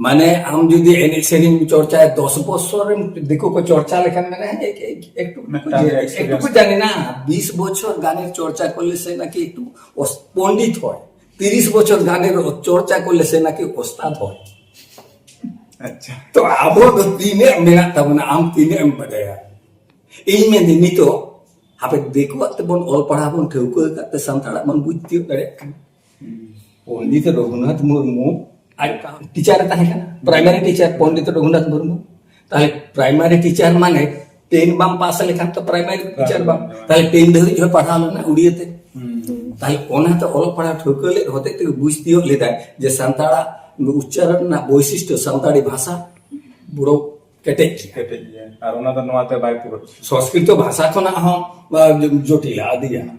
ᱢᱟᱱᱮ ᱟᱢ ᱡᱩᱫᱤ ᱮᱱᱮᱡ ᱥᱮᱨᱮᱧ ᱪᱚᱨᱪᱟᱭᱟ, ᱫᱚᱥ ᱵᱚᱪᱷᱚᱨ ᱨᱮᱢ ᱫᱤᱠᱩ ᱠᱚ ᱪᱚᱨᱪᱟ ᱞᱮᱠᱷᱟᱱ ᱢᱮᱱᱟ, "ᱦᱮᱸ, ᱮᱠ-, ᱮᱠ-, ᱮᱠᱴᱩ, ᱢᱤᱫᱴᱟᱝ ᱮᱠᱴᱩ experience᱾ ᱠᱚ ᱡᱟᱱᱮ ᱱᱟ, ᱵᱤᱥ ᱵᱚᱪᱷᱚᱨ ᱜᱟᱱᱮᱨ ᱪᱚᱨᱪᱟ ᱠᱚᱨᱞᱮ ᱥᱮ ᱱᱟᱠᱤ ᱮᱠᱴᱩ ᱚᱥ-, ᱯᱚᱱᱰᱤᱛ ᱦᱚᱭ, ᱛᱤᱨᱤᱥ ᱵᱚᱪᱷᱚᱨ ᱜᱟᱱᱮᱨ ᱪᱚᱨᱪᱟ ᱠᱚᱨᱞᱮ ᱥᱮ ᱱᱟᱠᱤ ᱚᱥᱛᱟᱫ ᱦᱚᱭ᱾" ᱟᱪᱪᱷᱟ᱾ ᱛᱚ ᱟᱵᱚ ᱫᱚ ᱛᱤᱱᱟᱹᱜ ᱢᱮᱱᱟᱜ ᱛᱟᱵᱚᱱᱟ, ᱟᱢ ᱛᱤᱱᱟᱹᱜ ᱮᱢ ᱵᱟᱰᱟᱭᱟ? ᱤᱧ ᱢᱮᱱᱫᱟᱹᱧ ᱱᱤᱛᱚᱜ ᱦᱟᱯᱮ ᱫᱤᱠᱩᱣᱟᱜ ᱛᱮᱵᱚᱱ ᱚᱞ ᱯᱟᱲᱦᱟᱣ ᱵᱚᱱ ᱴᱷᱟᱹᱣᱠᱟᱹ ᱟᱠᱟᱫ ᱛᱮ ᱥᱟᱱᱛᱟᱲᱟᱜ ᱵᱚᱱ ᱵᱩᱡᱽ ᱛᱤᱭᱳᱜ ᱫᱟᱲᱮᱭᱟᱜ ᱠᱟᱱᱟ᱾ ᱦᱩᱸ᱾ ᱯᱚᱱᱰᱤᱛ ᱨᱚᱜᱷᱩᱱᱟᱛᱷ ᱢᱩᱨᱢᱩ ᱟᱡ ᱴᱤᱪᱟᱨ ᱮ ᱛᱟᱦᱮᱸ ᱠᱟᱱᱟ, ᱯᱨᱟᱭᱢᱟᱨᱤ ᱴᱤᱪᱟᱨ ᱯᱚᱱᱰᱤᱛ ᱨᱚᱜᱷᱩᱱᱟᱛᱷ ᱢᱩᱨᱢᱩ᱾ ᱛᱟᱦᱞᱮ ᱯᱨᱟᱭᱢᱟᱨᱤ ᱴᱤᱪᱟᱨ ᱢᱟᱱᱮ ᱴᱮᱱ ᱵᱟᱢ ᱯᱟᱥ ᱞᱮᱠᱷᱟᱱ ᱛᱚ ᱯᱨᱟᱭᱢᱟᱨᱤ ᱴᱤᱪᱟᱨ ᱵᱟᱢ, ᱦᱮᱸ᱾ ᱛᱟᱦᱞᱮ ᱴᱮᱱ ᱫᱷᱟᱹᱵᱤᱡ ᱦᱚᱸ ᱯᱟᱲᱦᱟᱣ ᱞᱮᱱᱟ ᱩᱲᱤᱭᱟᱹ ᱛᱮ᱾ ᱦᱩᱸ᱾ ᱛᱟᱦᱞᱮ ᱚᱱᱟᱛᱮ ᱚᱞᱚᱜ ᱯᱟᱲᱦᱟᱣ ᱴᱷᱟᱹᱣᱠᱟᱹ ᱞᱮᱫ ᱦᱚᱛᱮᱡ ᱛᱮᱜᱮ ᱵᱩᱡᱽ ᱛᱤᱭᱳᱜ ᱞᱮᱫᱟᱭ ᱡᱮ ᱥᱟᱱᱛᱟᱲᱟᱜ ᱩᱪᱪᱟᱨᱚᱱ ᱨᱮᱱᱟᱜ ᱵᱳᱭᱥᱤᱥᱴᱚ ᱥᱟᱱᱛᱟᱲᱤ ᱵᱷᱟᱥᱟ ᱵᱚᱲᱚ ᱠᱮᱴᱮᱡ ᱜᱮᱭᱟ᱾ ᱠᱮᱴᱮᱡ ᱜᱮᱭᱟ᱾ ᱟᱨ ᱚᱱᱟ ᱫᱚ ᱱᱚᱣᱟ ᱛᱮ ᱵᱟᱭ ᱯᱩᱨᱟᱹᱜ᱾ ᱥᱚᱝᱥᱠᱨᱤᱛᱚ ᱵᱷᱟᱥᱟ ᱠᱷᱚᱱᱟᱜ ᱦᱚᱸ, ᱟ, ᱡᱚᱴᱤᱞᱟ ᱟᱹᱰᱤ ᱜᱟᱱ᱾ ᱦᱩᱸ᱾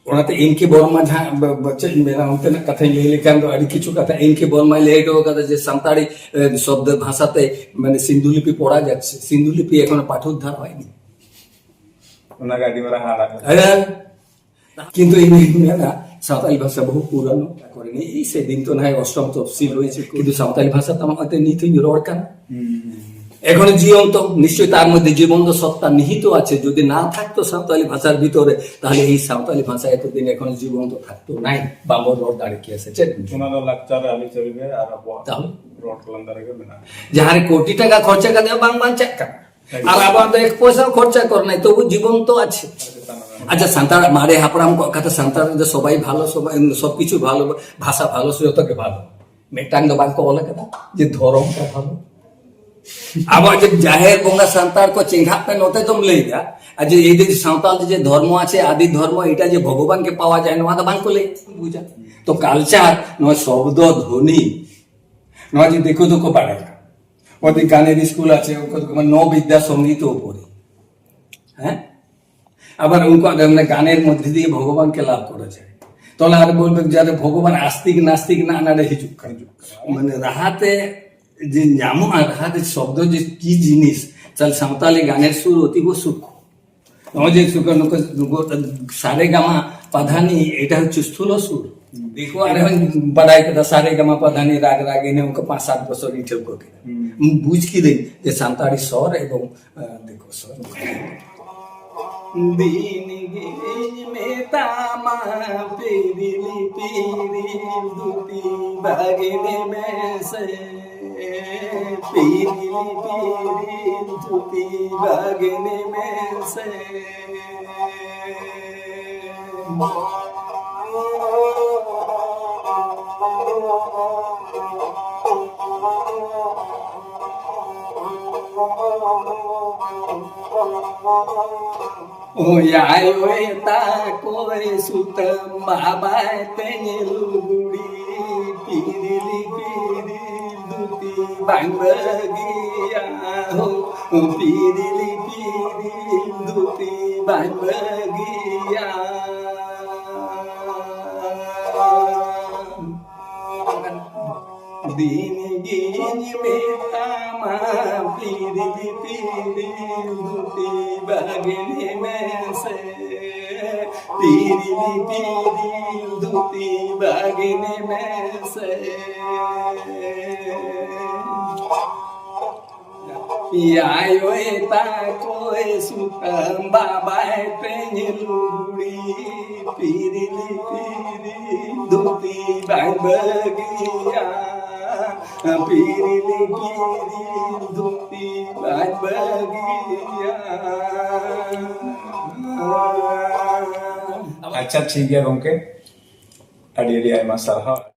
ᱚᱱᱟᱛᱮ ᱮᱱ ᱠᱮ ᱵᱚᱨᱢᱟ ᱡᱟᱦᱟᱸ ᱵ- ᱵ- ᱪᱮᱫ ᱤᱧ ᱢᱮᱱᱟ, ᱚᱱᱛᱮᱱᱟᱜ ᱠᱟᱛᱷᱟᱧ ᱞᱟᱹᱭ ᱞᱮᱠᱷᱟᱱ ᱫᱚ ᱟᱹᱰᱤ ᱠᱤᱪᱷᱩ ᱠᱟᱛᱷᱟ ᱮᱱ ᱠᱮ ᱵᱚᱨᱢᱟᱭ ᱞᱟᱹᱭ ᱦᱚᱴᱚ ᱠᱟᱫᱟ ᱡᱮ ᱥᱟᱱᱛᱟᱲᱤ ᱮ, ᱥᱚᱵᱫᱚ ᱵᱷᱟᱥᱟᱛᱮ ᱢᱟᱱᱮ ᱥᱤᱱᱫᱷᱩ ᱞᱤᱯᱤ ᱯᱚᱲᱟ ᱡᱟᱪᱪᱷᱮ, ᱥᱤᱱᱫᱷᱩ ᱞᱤᱯᱤ ᱮᱠᱷᱚᱱ ᱯᱟঠ ᱩᱫᱽᱫᱷᱟᱨ ᱦᱚᱭনি। ᱚᱱᱟᱜᱮ ᱟᱹᱰᱤ ᱢᱟᱨᱟᱝ ᱦᱟᱦᱟᱲᱟᱜ। ᱦᱮᱸ। কিন্তু ᱤᱧ ᱢᱮᱱᱟ ᱥᱟᱶᱛᱟᱞᱤ ᱵᱷᱟᱥᱟ ᱵᱚᱦᱩ ᱯᱩᱨᱟᱱᱚ ᱠᱚᱨᱮ ᱱᱤᱭᱟᱹ ᱥᱮ ᱫᱤᱱ ᱛᱚ ᱱᱟᱦᱟᱜ ᱚᱥᱴᱚᱢ ᱛᱚᱯᱥᱤᱞ ᱦᱩᱭ ᱥᱮ, কিন্তু ᱥᱟᱶᱛᱟᱞᱤ ᱵᱷᱟᱥᱟ ᱛᱟᱢ ᱦᱚᱭᱛᱳ ᱱᱤᱛ ᱦᱚᱧ ᱨᱚᱲ ᱠᱟᱱᱟ। এখনো জীবন্ত, নিশ্চয়ই তার মধ্যে জীবন্ত সত্তা নিহিত আছে। যদি না থাকতো সাঁওতালি ভাষার ভিতরে, তাহলে এই সাঁওতালি ভাষা এতদিন এখনো জীবন্ত থাকতো নাই বা ᱵᱚᱱ ᱨᱚᱲ ᱫᱟᱲᱮ ᱠᱮᱭᱟ ᱥᱮ ᱪᱮᱫ? ᱚᱱᱟ ᱫᱚ ᱞᱟᱠᱪᱟᱨ ᱟᱹᱨᱤᱪᱟᱹᱞᱤ ᱨᱮ ᱟᱨ ᱟᱵᱚᱣᱟᱜ ᱛᱟᱦᱚᱞᱮ? ᱨᱚᱲ ᱞᱟᱸᱫᱟ ᱨᱮᱜᱮ ᱢᱮᱱᱟᱜᱼᱟ᱾ ᱡᱟᱦᱟᱸ ᱨᱮ ᱠᱳᱴᱤ ᱴᱟᱠᱟ ᱠᱷᱚᱨᱪᱟ ᱠᱟᱛᱮ ᱵᱟᱝ ᱵᱟᱧᱪᱟᱜ ᱠᱟᱱᱟ, ᱟᱨ ᱟᱵᱚᱣᱟᱜ ᱫᱚ ᱮᱠ ᱯᱚᱭᱥᱟ ᱠᱷᱚᱨᱪᱟ ᱠᱚᱨᱮ নাই, তবু জীবন্ত আছে। ᱟᱪᱪᱷᱟ, ᱥᱟᱱᱛᱟᱲ ᱢᱟᱨᱮ ᱦᱟᱯᱲᱟᱢ ᱠᱚᱣᱟᱜ ᱠᱟᱛᱷᱟ, ᱥᱟᱱᱛᱟᱲ ᱫᱚ ᱥᱚᱵᱟᱭ ᱵᱷᱟᱞᱚ, ᱥᱚᱵᱟᱭ ᱥᱚᱵ ᱠᱤᱪᱷᱩ ᱵᱷᱟᱞᱚ, ᱵᱷᱟᱥᱟ ᱵᱷᱟᱞᱚ, ᱡᱚᱛᱚ ᱜᱮ ᱵᱷᱟᱞᱚ, ᱢᱤᱫᱴᱟᱝ ᱫᱚ ᱵᱟᱝ ᱠᱚ ᱚᱞ ᱠᱟᱫᱟ ᱡᱮ ᱫᱷᱚᱨᱚᱢ ᱠᱚ ᱵᱷᱟᱞᱚ᱾ ᱟᱵᱚᱣᱟᱜ ᱡᱮ ᱡᱟᱦᱮᱨ ᱵᱚᱸᱜᱟ ᱥᱟᱱᱛᱟᱲ ᱠᱚ ᱪᱮᱸᱜᱷᱟᱜ ᱯᱮ ᱱᱚᱛᱮ ᱫᱚᱢ ᱞᱟᱹᱭ ᱫᱟ, ᱟᱨ ᱡᱮ ᱮᱭ ᱫᱮᱥ ᱥᱟᱶᱛᱟᱞ ᱡᱮ ᱫᱷᱚᱨᱢᱚ ᱟᱪᱷᱮ, ᱟᱫᱤ ᱫᱷᱚᱨᱢᱚ, ᱮᱴᱟ ᱡᱮ ᱵᱷᱚᱜᱚᱵᱟᱱ ᱜᱮ ᱯᱟᱣᱟ ᱡᱟᱭ, ᱱᱚᱣᱟ ᱫᱚ ᱵᱟᱝ ᱠᱚ ᱞᱟᱹᱭ ᱵᱩᱡᱟ᱾ ᱛᱚ ᱠᱟᱞᱪᱟᱨ, ᱱᱚᱣᱟ ᱥᱚᱵᱫᱚ ᱫᱷᱚᱱᱤ, ᱱᱚᱣᱟ ᱡᱮ ᱫᱤᱠᱩ ᱫᱚᱠᱚ ᱵᱟᱲᱟᱭᱟ, ᱚᱫᱤ ᱜᱟᱱᱮᱨ ᱥᱠᱩᱞ ᱟᱪᱷᱮ, ᱩᱱᱠᱩ ᱫᱚᱠᱚ ᱢᱮᱱᱟ ᱱᱚ ᱵᱤᱫᱽᱫᱟ ᱥᱚᱝᱜᱤᱛ ᱩᱯᱚᱨᱮ, ᱦᱮᱸ? ᱟᱵᱟᱨ ᱩᱱᱠᱩᱣᱟᱜ ᱫᱚ ᱢᱟᱱᱮ ᱜᱟᱱᱮᱨ ᱢᱚᱫᱽᱫᱷᱮ ᱫᱤᱭᱮ ᱵᱷᱚᱜᱚᱵᱟᱱ ᱠᱮ ᱞᱟᱵᱷ ᱠᱚᱨᱟ ᱡᱟᱭ᱾ ᱛᱚᱞᱟ ᱟᱨ ᱵᱚᱞ ᱡᱟᱨᱮ ᱵᱷᱚᱜᱚᱵᱟᱱ ᱟᱥᱛᱤᱠ ᱱᱟᱥᱛᱤᱠ ᱱᱟ ᱱᱟᱰᱮ ᱦᱤᱡᱩᱜ ᱠᱟᱱᱟ᱾ ᱢᱟᱱᱮ ᱨᱟᱦᱟᱛᱮ ᱡᱮ ᱧᱟᱢᱚᱜᱼᱟ, ᱨᱟᱦᱟᱛᱮ ᱥᱚᱵᱫᱚ ᱡᱮ ᱠᱤ ᱡᱤᱱᱤᱥ, ᱪᱟᱞ ᱥᱟᱶᱛᱟᱞᱤ ᱜᱟᱱᱮᱨ ᱥᱩᱨ ᱚᱛᱤᱵᱚ ᱥᱩᱠ᱾ ᱱᱚᱜᱼᱚᱭ ᱡᱮ ᱥᱩᱠ ᱱᱩᱠᱩ ᱱᱩᱠᱩ ᱥᱟᱨᱮ ᱜᱟᱢᱟ ᱯᱟᱫᱷᱟᱱᱤ, ᱮᱴᱟ ᱦᱚᱪᱪᱷᱮ ᱥᱛᱷᱩᱞ ᱥᱩᱨ᱾ ᱫᱤᱠᱩ ᱟᱨ ᱦᱚᱸᱧ ᱵᱟᱰᱟᱭ ᱠᱮᱫᱟ, ᱥᱟᱨᱮ ᱜᱟᱢᱟ ᱯᱟᱫᱷᱟᱱᱤ ᱨᱟᱜᱽ ᱨᱟᱜᱤᱱᱤ ᱚᱱᱠᱟ ᱯᱟᱸᱪ ᱥᱟᱛ ᱵᱚᱪᱷᱚᱨ ᱤᱧ ᱴᱷᱟᱹᱣᱠᱟᱹ ᱠᱮᱫᱟ᱾ ᱵᱩᱡᱽ ᱠᱤᱫᱟᱹᱧ ᱡᱮ ᱥᱟᱱᱛᱟᱲᱤ ᱥᱚᱨ ᱮᱵᱚᱝ ᱫᱤᱠᱩ ᱥᱚᱨ᱾ ᱫᱤᱱ ᱜᱤᱧ ᱢᱮᱛᱟᱢᱟ ᱯᱤᱨᱤᱞ ᱯᱤᱨᱤᱞ ᱫᱷᱩᱛᱤ ᱵᱟᱜᱽᱱᱮ ᱢᱮᱥᱮ, ᱯᱤᱨᱤᱞ ᱯᱤᱨᱤᱞ ᱫᱷᱩᱛᱤ ᱵᱟᱜᱽᱱᱮ ᱢᱮᱥᱮ᱾ ᱚᱭᱟᱭ ᱚᱭ ᱛᱟᱠᱚᱭ ᱥᱩᱛᱟᱹᱢ ᱵᱟᱵᱟᱭ ᱛᱮᱧ ᱞᱩᱜᱽᱲᱤ, ᱯᱤᱨᱤᱞᱤ ᱯᱤᱨᱤᱞ ᱫᱷᱩᱛᱤ ᱵᱟᱝ ᱵᱟᱹᱜᱤᱭᱟ ᱦᱳ, ᱯᱤᱨᱤᱞᱤ ᱯᱤᱨᱤᱞ ᱫᱷᱩᱛᱤ ᱵᱟᱝ ᱵᱟᱹᱜᱤᱭᱟ᱾ ᱫᱤᱱ ᱜᱤᱧ ᱢᱮᱛᱟᱢᱟ ᱯᱤᱨᱤᱞ ᱯᱤᱨᱤᱞ ᱫᱷᱩᱛᱤ ᱵᱟᱜᱽᱱᱤ ᱢᱮᱥᱮ᱾ ᱯᱤᱨᱤᱞ ᱯᱤᱨᱤᱞ ᱫᱷᱩᱛᱤ ᱵᱟᱜᱽᱱᱤ ᱢᱮᱥᱮ᱾ ᱭᱟᱭᱳᱭ ᱛᱟᱠᱚᱭ ᱥᱩᱛᱟᱹᱢ ᱵᱟᱵᱟᱭ ᱛᱮᱧ ᱞᱩᱜᱽᱲᱤ, ᱯᱤᱨᱤᱞ ᱯᱤᱨᱤᱞ ᱫᱷᱩᱛᱤ ᱵᱟᱭ ᱵᱟᱹᱜᱤᱭᱟ᱾ ᱯᱤᱨᱤᱞ ᱯᱤᱨᱤᱞ ᱫᱷᱩᱛᱤ ᱵᱟᱭ ᱵᱟᱹᱜᱤᱭᱟ᱾ ᱟᱪᱪᱷᱟ, ᱴᱷᱤᱠ ᱜᱮᱭᱟ ᱜᱚᱢᱠᱮ, ᱟᱹᱰᱤ ᱟᱹᱰᱤ ᱟᱭᱢᱟ ᱥᱟᱨᱦᱟᱣ᱾